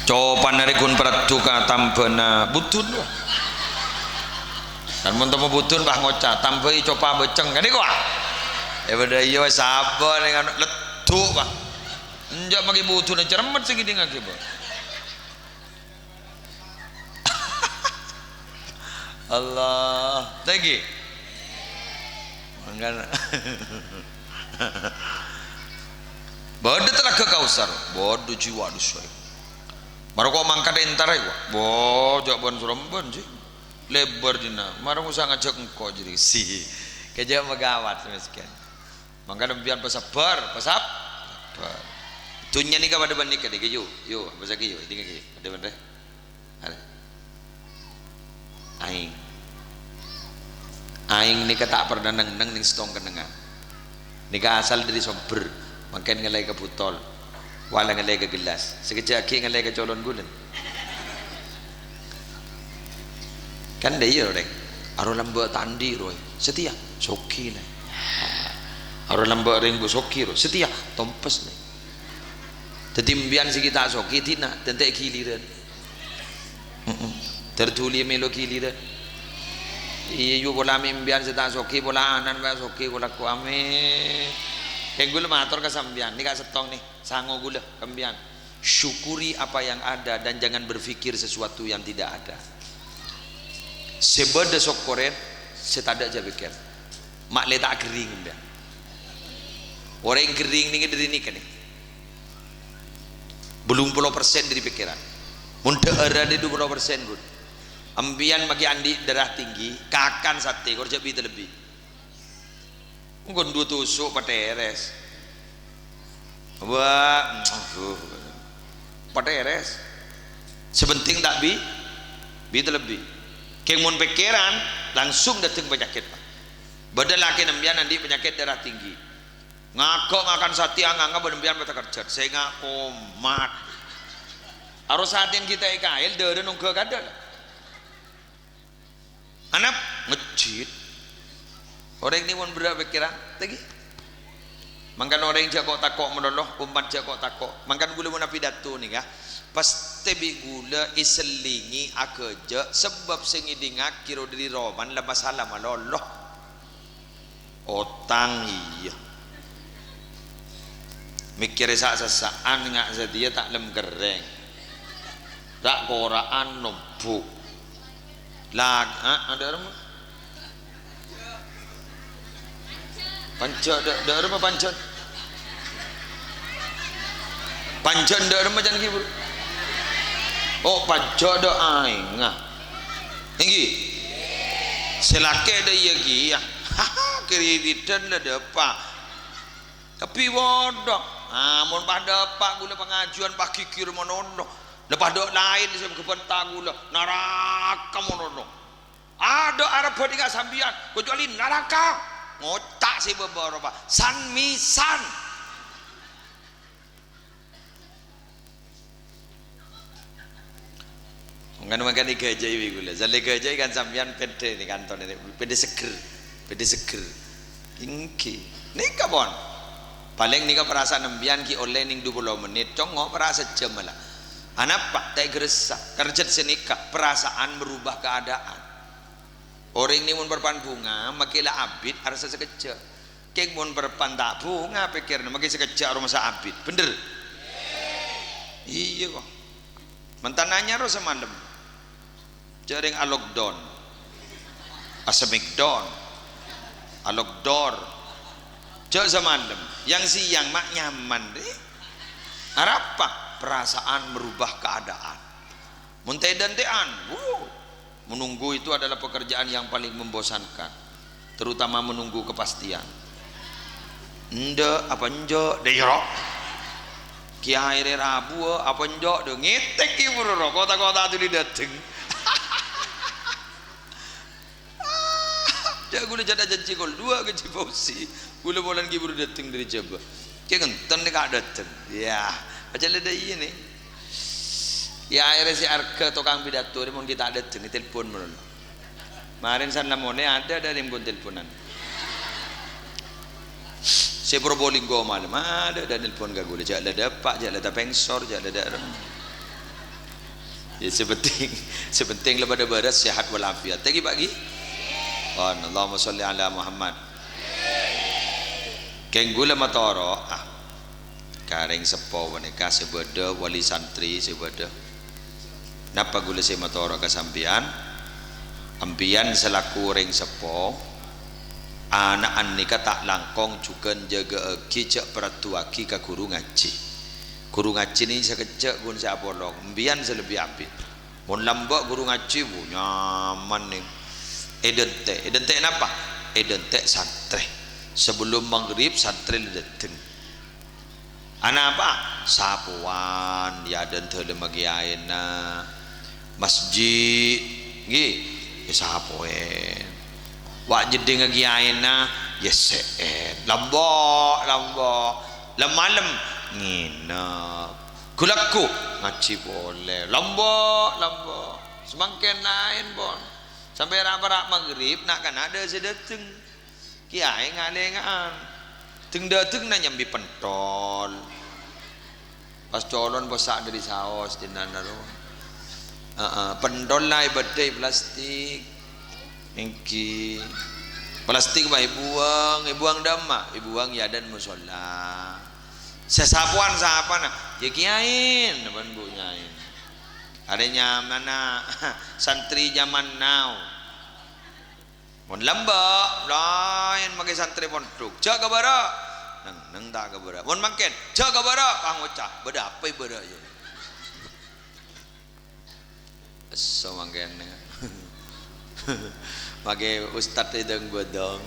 Copana rè ghun paraddhu ka tambhâna budun, Pa'. Kan mon temmo budun, Pa', ngoca', "Tambhâi copa bâceng." Kan nèko, Pa'? Yâ, padâ iyâ, wis sabbhân nèng anu, leddhu', Pa'. Enjâ' maghi buduna cermet sè ngèdingngaghi, Pa'. Allah. Thank you. Mangkana. Bâdâ Talaga Kausar. Bâdâ jiyâ, waduh, soè. Mara kok mangkat entar, yâ, kok. Bo, jhâ' bân-sorombân, jiyâ. Lèbâr dinna'. Mara ngosa ngajhâk engko' jârèya. Si. Kèjhâ' magawat, mèskèn. Mangkana sampèyan pasabbhâr, pasab-, sabbhâr. Dhunnya nèka padâ bân nèka, nèka, yu, yu, pasaghi, yu, èdingngaghi, yu, padâ bân rè. Arè. Aèng. Aèng nèka ta' pernah neng-enneng nèng sèttong kennengngan. Nèka asal dâri sombher, mangkèn ngallè ka butol, wala ngallè ka gellas, sakejjhâ' aghi' ngallè ka colon ghulân. Kan dâ' iyâ, rèng. Aro lambâ' ta' andi', roy. Satèya, soghi, nè. Aro lambâ' rèng bu soghi, roy. Satèya, tompes, nè. Dhâddhi, sampèyan sè ghi' ta' soghi, dinna', tèntè' ghilirân. Heeh. Terduli mèlo ghilirân. Iyâ, yu, pola mè' sampèyan sè ta' soghi, pola ana'na soghi, pola ko ame. Kèng ghulâ mator ka sampèyan, nèka sèttong, nè, sango ghulâ, ka sampèyan. Syukuri apa yang ada dan jangan berpikir sesuatu yang tidak ada. Sè bâdâ sokkorè, sè tadâ' jhâ' pèkkèr. Ma' lè ta' ghering, sampèyan. Orèng ghering nèka dâri nèka, nè. Bâllung polo persen dâri pèkkèran. Mon dhâ'ârân dhu polo persen, ghun. Sampèyan maghi andi' darah tinggi, kakan satè, kor jhâ' bi' talebbi. Engko' ndu tusuk patèrès. Wah, aduh. Patèrès. Sè penting ta' bi-, bi' talebbi. Kèng mon pèkkèran, langsung dâteng panyakèt, Pa'. Bâdâ lakèna sampèyan andi' panyakèt darah tinggi. Ngaghâ' ngakan satè anganga bân sampèyan pètè kerjhât. Sènga' komat. Aro satèna ghi' ta' èkaèl, dârâna ongghâ kadâ'. Anap, ngejjit. Orèng nè mon berrâ' pèkkèran, ta' ghi. Mangkana orèng jhâ' ko'-tako' malolo, ommat jhâ' ko'-tako'. Mangkana ghulâ mon apidato nèka, pas Tè bi' ghulâ èsellingè aghâjâ', sabâb sè ngèdingngaghi ro-, dhâri romana la masalah malolo. Otang, iyâ. Mèkkèrè sa'-sessa'an, nga' satèya ta' lem kerrèng. Ta' kora'an nombhu. La, ah, adâ' remma. Panjhâ' dâ', dâ' remma panjhâ'. Panjhâ' dâ' remma can ghibur. Oh, panjhâ' dâ' aèngnga. Èngghi. Sè lakè' dâ' iyâ kèya. Kèriridan la dâpa'. Tapè bâdâ. Ah, mon padâ pa' ghulâ pangajiyân paghighir malolo. La padâ laèn sè ghâbây ghulâ. Naraka malolo. Adâ' arebbhâ dhika sampèyan, kecuali naraka. Ngoca' sè bâbâ ropa. San-mèsan. Mangkana, mangkana èghâjâi bi' ghulâ. Sallè ghâjâi kan sampèyan pèdè nè kantona nè, pèdè seger. Pèdè seger. Èngghi. Nèka pon. Palèng nèka parasaan sampèyan ghi' ollè nèng dupolo mennit, congngo' para' sajjhâm la. Anapa? Ta' èghâressa. Kerjhât sè nèka, perasaan merubah keadaan. Orèng nè mon parpan bhunga, makè la abit arassa sakejjhâ'. Kèng mon parpan ta' bhunga, pèkkèrna makè sakejjhâ' aromasa abit. Bhendher? Iyâ, kok. Mantan anyar ro samalem. Jhâ' rèng a-lockdown. A-smackdown. A-lockdown. Jhâ' samalem. Yang sèyang ma' nyaman, rè. Arapa? Perasaan merubah keadaan. Mon tè'-dântè'an, wuh, menunggu itu adalah pekerjaan yang paling membosankan, terutama menunggu kepastian. Endâ', apa enjâ', dâ' iyâ, ro. Kèyaè rè rabuwâ, apa enjâ', dâ' ngètèk ghibur, ro. Kota-kota dhuli dâteng. Jhâ' ghulâ jhâ' ajhânjhi kol duwâ' ka Jhi Fauzi. Ghulâ molan ghibur dâteng dhâri Jhâbâ. Kèng enten nè ka' dâteng. Yâ, ajhâ' la dâ' iyâ nè. Yâ, akhèrra sè arghâ tokang pidato rè mon ghi' ta' dâteng, ètelpon malolo. Marèn san la molè adâ' dâ' rèng pon telponan. Sè Probolinggo malem adâ' dâ' nelpon ka ghulâ, jhâ' la dâpa', jhâ' la tapèngsor, jhâ' la dâ' remma. Yâ, sè penting, sè penting la padâ bârâs, sehat walafiat. Thank you, Pak Ghi. Pon, Allahumma sholli ala Muhammad. Kèng ghulâ matoro'a ka rèng seppo panèka sè bâdâ, wali santri sè bâdâ. Napa ghulâ sè matoro'a ka sampèyan? Sampèyan salaku rèng seppo, ana'na nèka ta' langkong jhughân jâgâ'aghi jhâ' parèddhuwâghi ka ghuru ngajhi. Ghuru ngajhi nè sakejjhâ' ghun sè apolong, sampèyan sè lebbi abit. Mon lambâ' ghuru ngajhi, bu, nyaman nèng. Èdântè', èdântè' napa? Èdântè' santrè. Sabellum maghrib santrè la dâteng. Anapa? Sapowan, yâ, dâ' dâlemma kèyaèna. Masjid, ghi, yâ, sapoèn. Wa' jeddhingnga kèyaèna, yâ, sè'èn. Lambâ', lambâ'. Lem-malem, ngènep. Ghu-lagghu, ngajhi polè. Lambâ', lambâ'. Samangkèn laèn, pon. Sampè' ra'-para' maghrib, na'-kana' dâ' sè dâteng. Kèyaè nga'-lènga'an. Dhâng-dâdhângnga nyambi pentol. Pas colon possa' dâri saos dinana ro. Heeh, pentol la èbâddhâi plastik. Èngghi. Plastik ma' èbuwâng, èbuwâng dâ' emma? Èbuwâng è adâ'na mosolla. Sè sapowan sapana? Yâ kèyaèn, bân bu nyaèn. Arè nyamana santri jaman now. Mon lambâ', laèn makè santrè pondhuk. Jhâ' ka bârâ'. Neng-enneng ta' ka bârâ'. Mon mangkèn, jhâ' ka bârâ'. Pangoca', bâdâ apa è bârâ' yâ? Esso mangkèn. Makè ustad è dâng-bâdâng.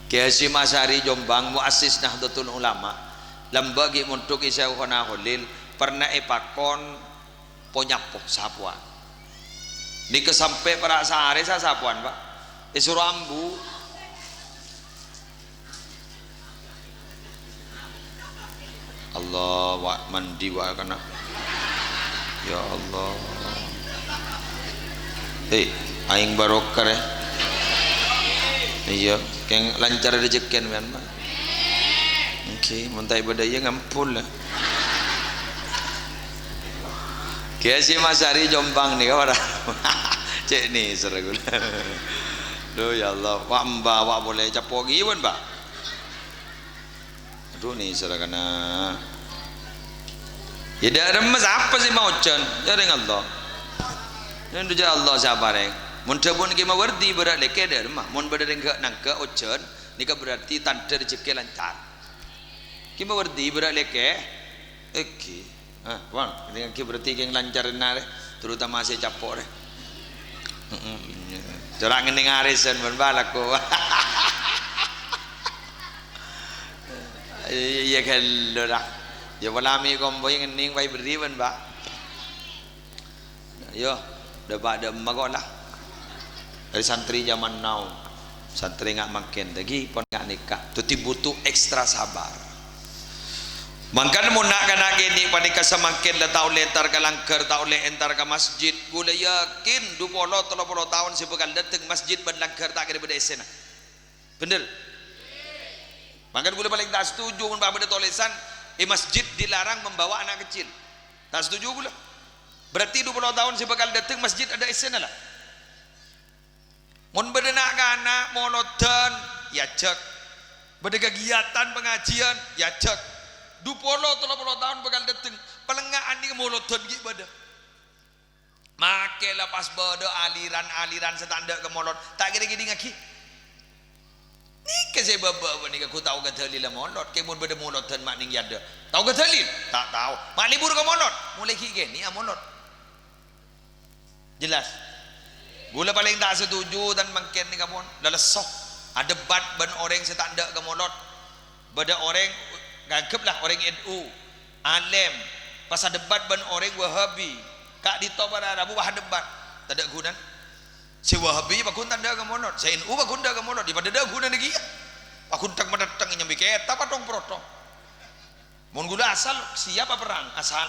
Kè Hasyim Asy'ari Jombang, muassis Nahdlatul Ulama. Lambâ' ghi' mondhuk è Syaikhona Kholil. Pernah èpakon po-nyapo, sapowan. Nèka sampè' para' saarè sa-, sapowan, Pak. Èsoro ambu. Allah, wa' mandi wa' kana'. Ya Allah. Hei, aèng barokah, rè. Iyâ, kèng lancar rejekkèn, mèn, Pak. Èngghi, mon ta' èbâdâ iyâ ngampol, yâ. Kèya Hasyim Asy'ari Jombang nèka para. Cè' nèser kaulâ. Duh, ya Allah, wa' emba, wa' polè capo' ghi, pon, Pak. Aduh, nèser kana. Ya, dâ' remma sapa sè maojhân? Ya, rèng Allah. Ya, dâ' Allah sè aparèng. Mon dhâbuna Kè Mawardi bârâ' lèkè dâ' remma. Mon bâdâ rèng ghâ' nangghâ' ojhân, nèka berarti tandhâ rejhekkè lancar. Kè Mawardi bârâ' lèkè. Èngghi. Ah, Bang, ini lagi berarti kèng lancar nare, terutama sè capo' rè. Heeh. Cora' ngennèng arisan, mon bâlâko. Iyâ, ghâllu, la. Ya, pola mè' kompoy ngennèng, bhâi berri', mon, Pak. Yo, dâpa' dâ' emma ko' la. Dâri santrè jaman now, santrè nga' mangkèn, dâggi' pon nga' nèka. Dhâddhi butuh ekstra sabar. Mangkana mon na'-kana' kènè' panèka samangkèn la ta' ollè entar ka langghâr, ta' ollè entar ka masjid, kaulâ yakin du polo, tello polo taon sè bhâkal dâteng masjid bân langghâr ta' kèra bâdâ essèna. Bhender? Mangkana kaulâ palèng ta' setuju mon bâdâ tolèsan, "È masjid dilarang membawa anak kecil." Ta' setuju kaulâ. Berarti du polo taon sè bhâkal dâteng masjid adâ' essèna, la. Mon bâdâ na'-kana' molodhân, èajhâk. Bâdâ kagiatan pangajiân, èajhâk. Du polo, tello polo taon bhâkal dâteng, palèngnga'an nèka molodhân ghi' bâdâ. Makè la pas bâdâ aliran-aliran sè ta' endâ' ka molod, ta' kèra ngèdingngaghi. Nèka sè bâbâ panèka ghu tao ka dalilla molod, kè mon bâdâ molodhân ma' nèng è adâ'. Tao ka dalil? Ta' tao. Ma' lebur ka molod? Molaè ghi' kènè' amolod. Jelas? Kaulâ palèng ta' setuju tan mangkèn nèka pon. Lalesso. Adebat bân orèng sè ta' endâ' ka molod. Bâdâ orèng, nganggep la orèng N U, alèm, pas adebat bân orèng Wahabi, ka'dinto para rabu pas adebat, tadâ' ghunana. Sè Wahabi pagghun ta' endâ' ka molod, sè N U pagghun endâ' ka molod, yâ padâ tadâ' ghunana kèya. Pagghun teng-matettheng nyambi kètab atong-protong. Mon kaulâ asal, siap aperrang, asal.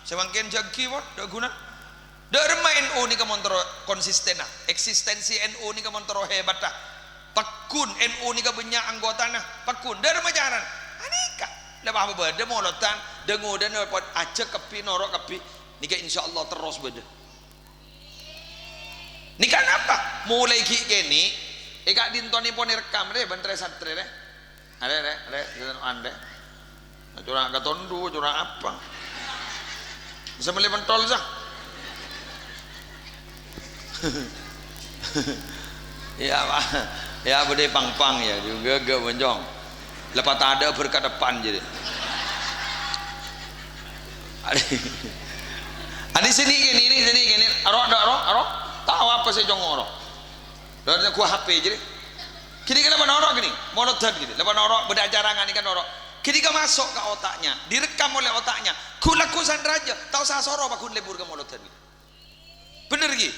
Sè mangkèn jâghi, pon, tadâ' ghunana. Dâ' remma N U nèka mon terro konsistenna, eksistensi N U nèka mon terro hebatta. Pagghun N U nèka bânnya' anggotana, pagghun. Dâ' remma carana? Anèka. La bâ-, bâdâ molodhân, dâ-ngodâna pon ajhâk kabbhi, noro' kabbhi. Nèka insyaallah terros bâdâ. Nèka napa? Molaè ghi' kènè', è ka'dintonèpon èrekkam rè, bân rè-santrè rè. Arè, rè, rè, rè, an, rè. Cora' katondu, cora' apa? Bisa mellè pentol, sa? Iyâ, Pak. Iyâ, bâdâ pang-pang, iyâ. Juga gak boncong. Lepas ada berkat depan jadi. Adi, adi sini gini, ini sini gini. Aro, aro, aro. Tahu apa sih, Jong, aro? Lha gua H P jârèya. Ghânèka la panoro' ghânèka, molodhân ghânèka. La panoro' bâdâ acara ghânèka noro'. Ghânèka maso' ka otaknya, direkam oleh otaknya. Ghu-, lagghu' san rajâ, ta' osa soro pagghun lebur ka molodhân ghânèka. Bhender ghi?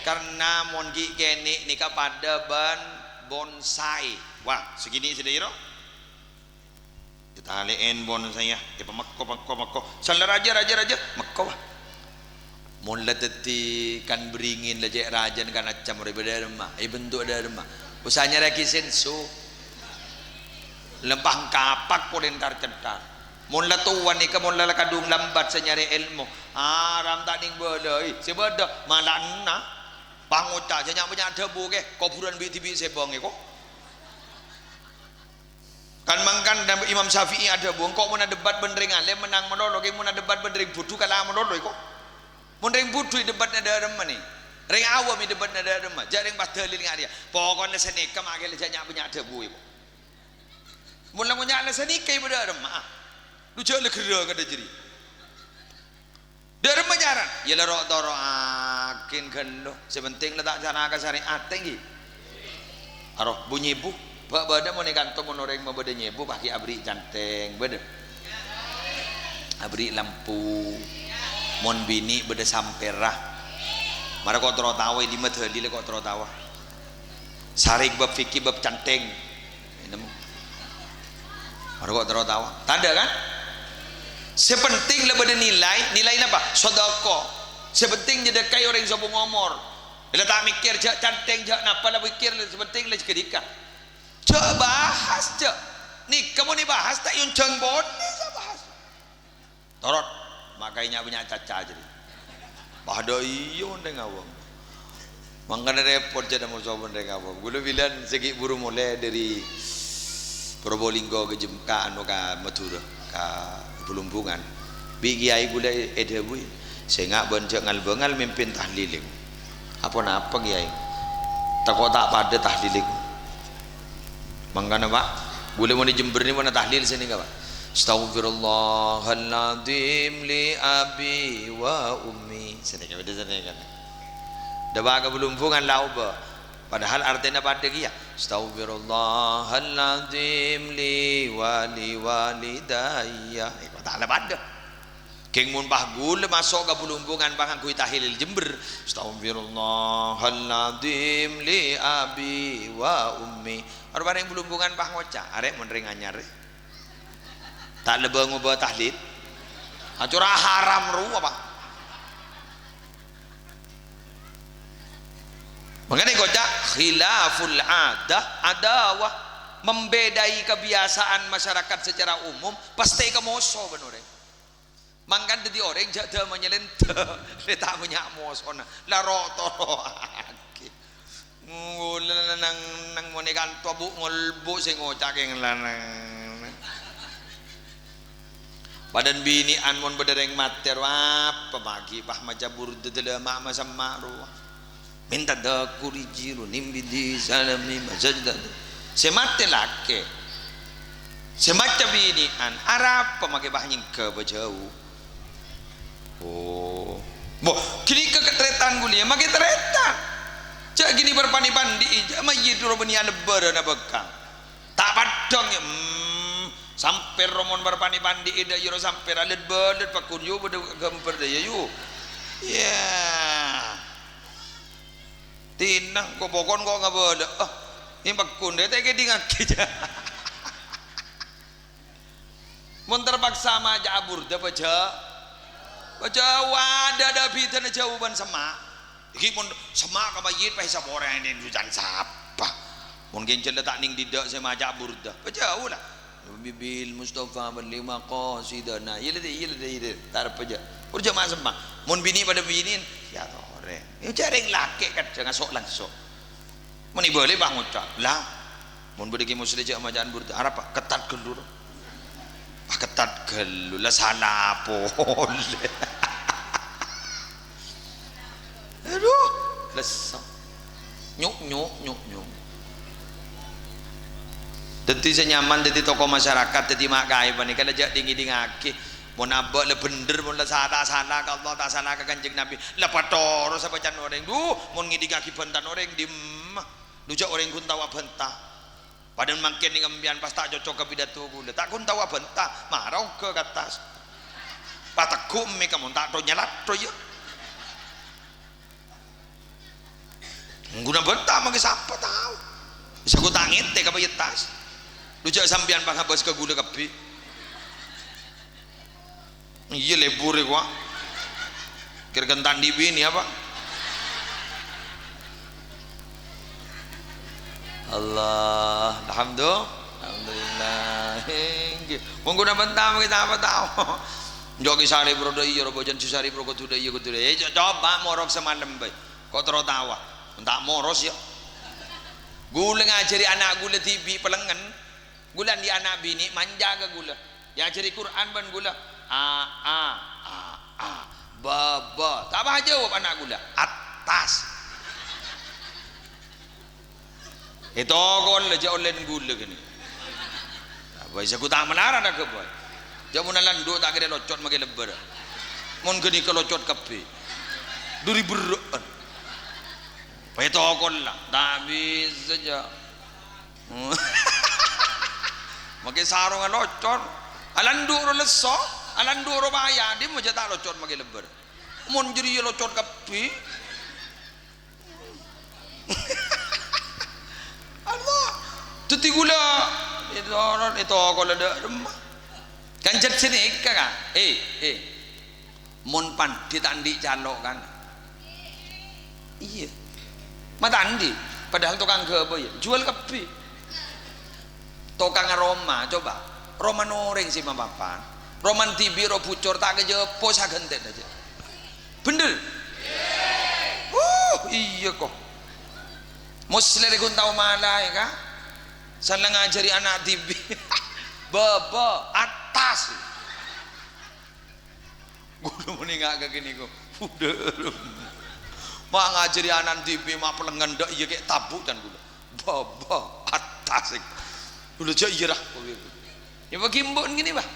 Karna mon ghi' kènè' nèka padâ bân bonsai. Wah, saghânèka sè dhâjâ ro. Ètalè'èn bonsai, èpamekko, mekko, mekko. Sala rajâ, rajâ, rajâ, mekko, wah. Mon la dhâddhi kan bringin la cè' rajâna kan accam orèng bâdâ remma, èbentuk dâ' remma. Osa nyarèaghi senso. Lempang kapak polè entar-cèntar. Mon la towa nèka, mon la kadhung lambat sè nyarè èlmo. Aram ta' nèng bâlâi. Sè bâdâ, mala'na. Pangoca', jâ' nya'-bânnya' dhâbu kè, kobhurân bi'-dhibi' sèbâng èko. Kan mangkana Imam Syafi'i adhâbu, "Engko' mon adebat bân rèng alèm mennang malolo, kèng mon adebat bân rèng budhu kala malolo èko." Mon rèng budhu èdebatna dâ' remma nè. Rèng awam èdebatna dâ' remma. Jâ' rèng pas dalil nga' rèya. Pokokna sanèka ma' kèla jâ' nya'-bânnya' dhâbu èko. Mon la ngonya' la sanèka èbâ dâ' remma. Lu jâ' la ghârâ kadhâ jârèya. Dâ' remma carana? Yâ la ro'-toro'aghin ghâllu. Sè penting la ta' cara ka sarè'atta, èngghi. Aro, bu nyèbu. Bâ-, bâdâ mon è kanto mon orèng mabâdâ nyèbu, pas ghi' aberri' cantèng. Bâdâ. Aberri' lampu. Mon binè' bâdâ sampèra. Mara ko' terro taowa, è dimma dalilla ko' terro taowa. Sarè bab fikih, bab cantèng. Nèmmo. Mara ko' terro taowa. Tadâ', kan? Sè penting la bâdâ nilai, nilai napa? Sodako. Sè penting nyedhekkaè orèng sobung omor. La ta' mèkkèr jâ' cantèng, jâ' napa la mèkkèr, sè penting la ghânèka. Jâ' bahas, jâ'. Nèka mon èbahas ta' èonjhâng ponè sè bahas. Torot. Makaè nya-, bânnya' caca jârèya. Padâ iyâ mon rèng awam. Mangkana rèpot jârèya moso mon rèng awam. Ghulâ bilân sè ghi' buru molè dâri Probolinggo ka Jem-, ka anu, ka Madhurâ, ka Blumbungan. Bi' kèyaè ghulâ èdhâbuwi, "Sènga' bân jâ' ngal-bângal mimpin tahlil." "Aponapa, Kèyaè?" "Tako' ta' padâ tahlil." Mangkana, Pak, ghulâ mon è Jember nèko mon tahlil sè nèka, Pak. "Astaghfirullahaladzim li abi wa ummi." Sè nèka bâdâ sè nèka. Dâpa' ka Blumbungan la obâ. Padahal artèna padâ kèya. "Astaghfirullahaladzim li wa li walidayya." Èko ta' la padâ. Kèng mon pas ghulâ maso' ka Blumbungan pas ngangghuy tahlil Jember, "Astaghfirullahaladzim li abi wa ummi." Arè-, arè Blumbungan pas ngoca', "Arè mon rèng anyar, è? Ta' lebâ ngobâ tahlil?" Acora haram rowa, Pak. Mangkana ngoca' khilaful adah adawah, membedai kebiasaan masyarakat secara umum, pastè kamoso bân orèng. Mangkana dhâddhi orèng jâ' dâmma nyalènta, lè ta' bânnya' mosona, la ro'-toro'aghi. Ngulâ nang, nang monè kanto bu' ngolbu' sè ngoca' kèng lanang. Padâna binè'an mon bâdâ rèng matè, ro apa maghi, pas maca burda dâlâ ma'-, masemma' rowa. Minta daku rijiro nimbidi salami masajda. Sè matè lakè'. Sè maca binè'an, arapa maghi pas nyèngghâ bâjâu. Oh. Boh, ghânèka katarètan ghulâ, maghi tarètan. Jâ' ghânèka parpanè pandi'i, jâ' mayyit ro bânnè alebbârâna bâkal. Ta' paddhâng, ya, hmm, sampèr ro mon parpanè pandi'i dâ' iyâ ro sampèr alèt-bâlèt pagghun yu padâ ghâmbhâr dâ' iyâ yu. Ya. Tinang, ko' pokon ko' ngabâlâ. Ah, èpagghun dâ' ta' èkèdingngaghi, jâ. Mon terpaksa maca'a burda, pajâ-, pajâuwâ, adâ'-adâ' bhidhâna jâu bân semma'. Ghi' mon semma' ka mayyit, pas èsaporènè jhughân sapa? Mon ghânjhâl la ta' nèng dhidhâ' sè maca'a burda, pajâuwâ la. Bibil Mustafa balli maqasidana. Iyâ la, iyâ la, iyâ la. Ta' arep pajâ. Pur jâ' ma' semma'. Mon binè' padâ binè'an, ya torè. Ya jârèng lakè' kadhâng aso'-langso'. Mon èbâli pas ngoca', "La, mon bâdâ Kè Musleh jâ' maca'an burda, arapa? Kettat ghâllu, ro." Pas kettat ghâllu, la sala polè. Adhu, lesso. Nyuk, nyuk, nyuk, nyuk. Dhâddhi sè nyaman dhâddhi tokoh masyarakat, dhâddhi ma' kaè panèka la jâ' ding-ngèdingngaghi. Mon abâ' la bhendher, mon la sa-, ta' sala ka Allah, ta' sala ka Kanjeng Nabi, la patoro' sabâcaan orèng. Dhu, mon ngèdingngaghi bhânta orèng, dimma. Dhu jâ' orèng ghun tao abhânta. Padâna mangkèn nèng empèyan pas ta' cocok ka pidato ghulâ. Ta' ghun tao abhânta, mara ongghâ ka attas. Pategghu' mè' ka mon ta' tho nyalattho, yâ. Ghun abhânta mangkè sapa tao? Bisa ghu ta' ngètè ka payettas. Dhu jâ' sampèyan pangabâs ka ghulâ kabbhi. Iyâ, lebur è kowa. Kèra-kèra ta' andi' binè apa? Allah, alhamdulillah. Alhamdulillah. Èngghi. Mon ghun abhânta mangkè ta' apa tao. Jâ' Kè Sarè bro dâ' iyâ, ro bâjân Kè Sarè bro kodhu dâ' iyâ, kodhu dâ' iyâ. Coba morok samalem bhâi. Ko' terro taowa. Ta' moros, yâ. Ghulâ ngajhâri ana' ghulâ dhibi' pèlengngen. Ghulâ andi' ana' binè' manja ka ghulâ. Èajhâri Qur'an bân ghulâ. A, a, a, a. Ba, ba. Ta' pajâwâb ana' ghulâ. Attas. Ètokol jâ' ollèna ghulâ ghânèka. Apa bisa ghu ta' malarat aghâbây. Jâ' mon alandhu' ta' kèra locot makè lebbâr. Mon ghânèka locot kabbhi. Duri berrâ'ân. Ètokol la. Ta' bisa jâ'. Makè sarongnga locot. Alandhu' ro lesso, alandhu' ro paya, dimma jâ' ta' locot makè lebbâr. Mon jârèya locot kabbhi. Allah. Dhâddhi ghulâ, ètoron, ètokola dâ' remma. Kan jhât sanèka, kan? Eh, eh. Mon pandhi ta' andi' calo', kan? Iyâ. Ma' ta' andi'. Padahal tokang ghâbây, jhuwâl kabbhi. Tokangnga roma, coba. Romana orèng sè mapapan. Roman dhibi' ro bucor, ta' kajâpo saghântèna, jâ. Bhender? Uh, iyâ, ko. Moslèh rè ghun tao malaè, ka? San la ngajhâri ana' dhibi'. Bâbâ, attas. Ghulâ monènga' ka kènè', ko. Bhender. Ma' ngajhâri ana' dhibi', ma' pelengngen dâ' iyâ kè' tabu' can ghulâ. Bâbâ, attas. Ghulâ jâ' iyâ, ra. Yâ, bâgi embu'en kènè', Bah.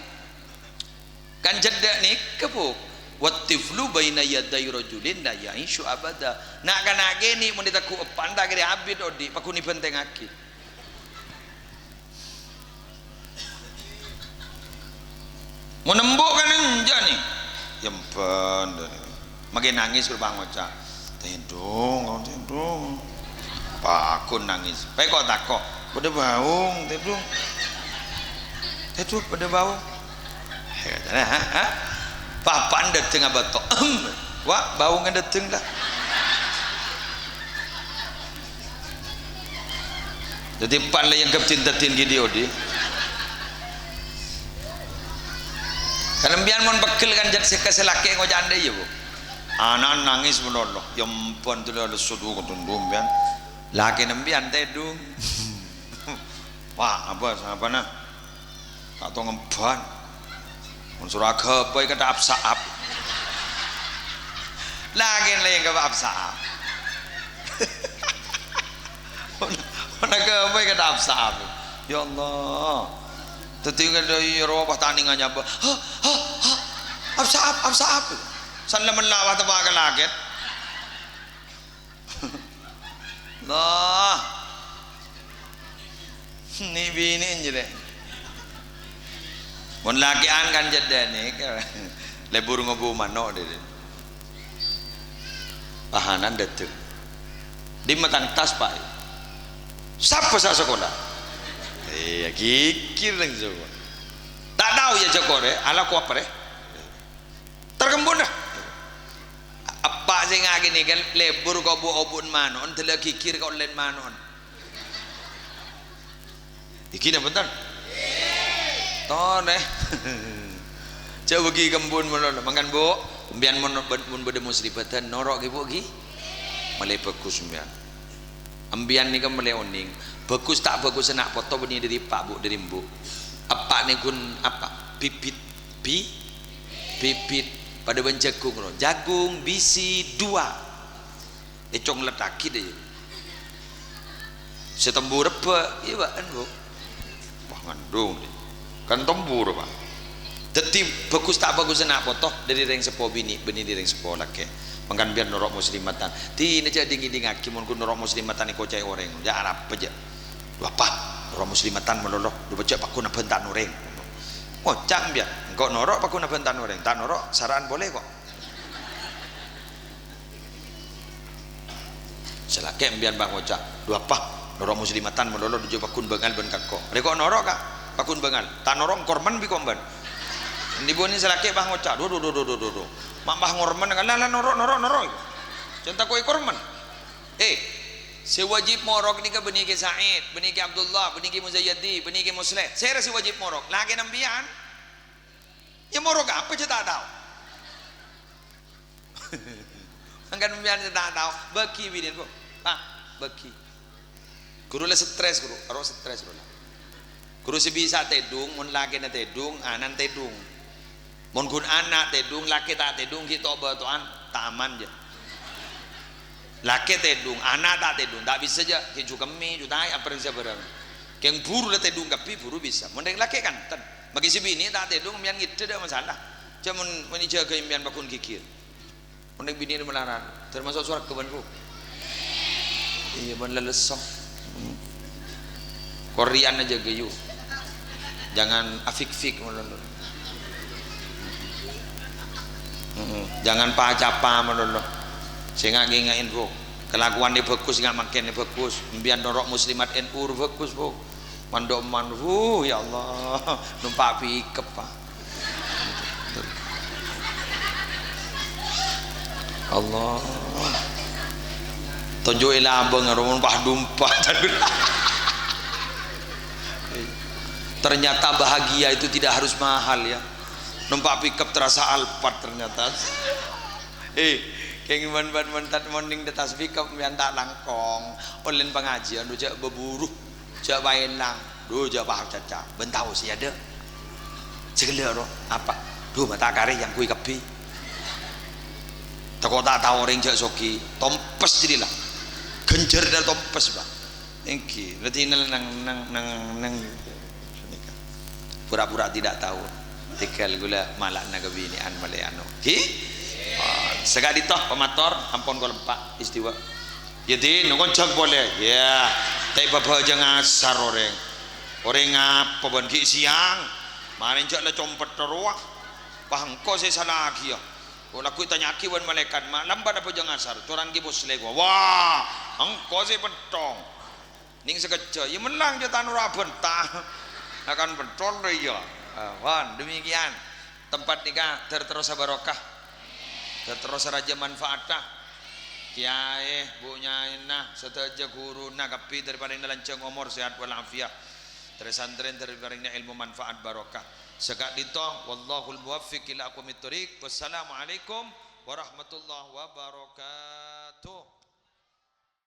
Kan jhâddhâ nèka, Bu. "Wat-tiflu baina yaday rajulin la ya'isyu abada." Na'-kana' kènè' mon ètegghu' eppa'na ta' kèra abit odi', paghun èbhântèngngaghi. Mon embu' kan enjâ' nè. Yâ emban, dâ' nè. Maghi nangès, ghulâ pangoca', "Tèdhung, tèdhung." Paghun nangès. Pèko' tako', "Bâdâ baung, tèdhung." "Tèdhung, bâdâ baung." Ha, ha. Bapa'na dâteng abâto. "Ehem. Wa', baungnga dâteng, la." Dâddhi, pan la èangghep din-dâddin ghi' dhi-odhi. Kan empiyan mon pegghel kan jhât sè ka sè lakè' ngoca' andâ' iyâ, Bu. Ana'na nangès malolo. Yâ emban, dhuli lesso dhu kodhu empiyan. Lakèna empiyan tèdhung. Wah, apa, sapana? Ta' tao ngemban. Mon soro aghâbây kadhâ' ap-saap. Lakèna la èangghep ap-saap. Mon, mon aghâbây kadhâ' ap-saap. Ya Allah. Dâddhi kadhâ' iyâ rowa pas tanènga nyabâ. "Ha, ha, ha. Ap-saap, ap-saap." San la mella' pas teppa' ka lakèna. Lah. Nè'-binè' jârèya. Mon lakè'an kan jhâddhâ nèka. Lebur ngobu mano' dâri. Pahanan dâteng. "Dimma tang tas, Pa'?" "Sapa sè asakola?" Iyâ, ghighir neng sakola. "Ta' tao, yâ, jhâ' korè, ala ko apa rè?" Tarkembun, dâ. Eppa' sè ngakènè kan lebur ka obu'-obu'en mano'en, dâlla ghighir ka ollèna mano'en. Iki napa bhunten? Torè. Jhâ' bâgi kembun malolo. Mangkana, Bu, empiyan mon, mon bâdâ muslimaddhân, noro' ghi, Bu, ghi. Malè bhâghus empiyan. Empiyan nèka malè onèng. Bhâghus ta' bhâghus ana' poto bânnè dâri eppa', Bu, dâri embu'. Eppa' nèka ghun apa? Bibit. Bi-, bibit. Padâ bân jhâghung, ro. Jhâghung bisi dua. Èconglettaghi, dâ, iyâ. Sè tembu rebbhâ, iyâ, bâ'en, Bu. Wah, ngandung, dâ. Kan tembu, Pa'. Dâddhi, bhâghus ta' bhâghus ana' poto dâri rèng seppo binè', bânnè dâri rèng seppo lakè'. Mangkana bi'en noro' muslimaddhân. Dinah jhâ' dhing-ngèdhingngaghi mon ghun noro' muslimaddhân èkoca'è orèng. Jhâ' arapa, jhâ'. "Duh, Pa', noro' muslimaddhân malolo. Duh, jhâ' paghun abhânta orèng." Ngoca' bi'en, "Engko' noro' paghun abhânta orèng. Ta' noro', sara'an polè, ko'." Sè lakè' empiyan, Pa', ngoca', "Duh, Pa', noro' muslimaddhân malolo, duh jhâ' paghun bângal bân kakko." "Rè ko' noro', Ka', paghun bângal. Ta' noro' engko' remmen bi' ko' bân." Ndi-bundi sè lakè', Pa', ngoca', "Duh, duh, duh, duh, duh, duh, duh. Ma', Pa', engko' remmen, la, la, noro', noro', noro'." Jhân tako' engko' remmen. Eh, sè wajib morok nèka bânnè Kè Said, bânnè Kè Abdullah, bânnè Kè Muzayyadi, bânnè Kè Musleh. Sèra sè wajib morok? Lakèna empiyan. Yâ morok apa jhâ' ta' tao? Mangkana empiyan sè ta' tao, bâgi binèna, Bu. Pa', bâgi. Ghuru la stres, ghuru. Aro stres, ghuru la. Ghuru sè bisa tèdhung, mon lakèna tèdhung, ana'na tèdhung. Mon ghun ana' tèdhung, lakè ta' tèdhung, ghi' to'-bâto'an, ta' aman, jhâ. Lakè tèdhung, ana' ta' tèdhung, ta' bisa, jhâ, ghi' jhukemmè, jhutaè, aparèngsa bhârâng. Kèng buru la tèdhung kabbhi, buru bisa. Mon rèng lakè kanten. Maghi sè binè' ta' tèdhung, empiyan ngèdhâ, ta' masalah. Jhâ' mon, mon èjâgâ empiyan paghun ghighir. Mon rèng binè' malarat, tamaso' sowarghâ bân, Bu. Iyâ, bân lèlèsso. Hmm. Korèyan ajâgâ, yu. Jangan afik-fik, malolo. Mm-mm. Jangan pa-capa, malolo. Sènga' ngènga'è, Bu. Kalakowanna bhâghus, sènga' mangkènna bhâghus. Empiyan noro' muslimat N U bhâghus, Bu. Mandhâ' man, wuh, ya Allah, nompa' pickup, Pa'. Allah. Tonjhu'è labâng, romon pas dumpa. Ternyata bahagia itu tidak harus mahal, ya. Nompa' pickup terasa Alphard ternyata. Eh, kèng mon, mon, mon, tat-, mon nèng attas pickup sampèyan ta' langkong. Ollèna pangajiân, jhâ' bhâbhuru, jhâ' paèlang. Dhu, jhâ' paham caca. Bân tao sè adâ'. Sè ghellâ' ro, apa? Dhu, mata karè yang kui kabbhi. Tako' ta' tao orèng jhâ' soghi. Tompes jâriyâ la. Ghânjhâr dâ' tompes, Pak. Èngghi, la dinel nang, nang, nang, nang. Pura-pura tidak tahu. Tegal ghulâ mala'na kabinè'an malè anu. Ghi? Oh, saka'dinto pamator, ampon kol empa', istiwa. Yâ, Din, ngonjhâng polè. Yâ, ta' èpabhâjâng asar orèng. Orèng apa bân ghi' sèyang? Marèn jhâ' la compet rowa. Wah, engko' sè sala aghiyâ. Kok lagghu' ètanya'aghi bân malaèkat, "Ma' lambat abhâjâng asar?" "Corang Ki Musleh." "Wah, engko' sè pènthong." Nèng sakejjhâ', iyâ mennang jhâ' tanoro abhânta. Akan pentol rè iyâ. Ah, pon, demikian. Tempat nèka dhâr terrosa barokah. Dhâr terrosa rajâ manfaatta. Kèyaè, bu nyaèna, sadhâjâ ghuruna kabbhi dhâri parèngna lanjhâng omor, sehat wal afiat. Dhâri santrèn dhâri parèngna èlmo manfaat barokah. Saka'dinto, wallahul muwaffiq ila aqwamit thoriq. Wassalamualaikum warahmatullahi wabarakatuh.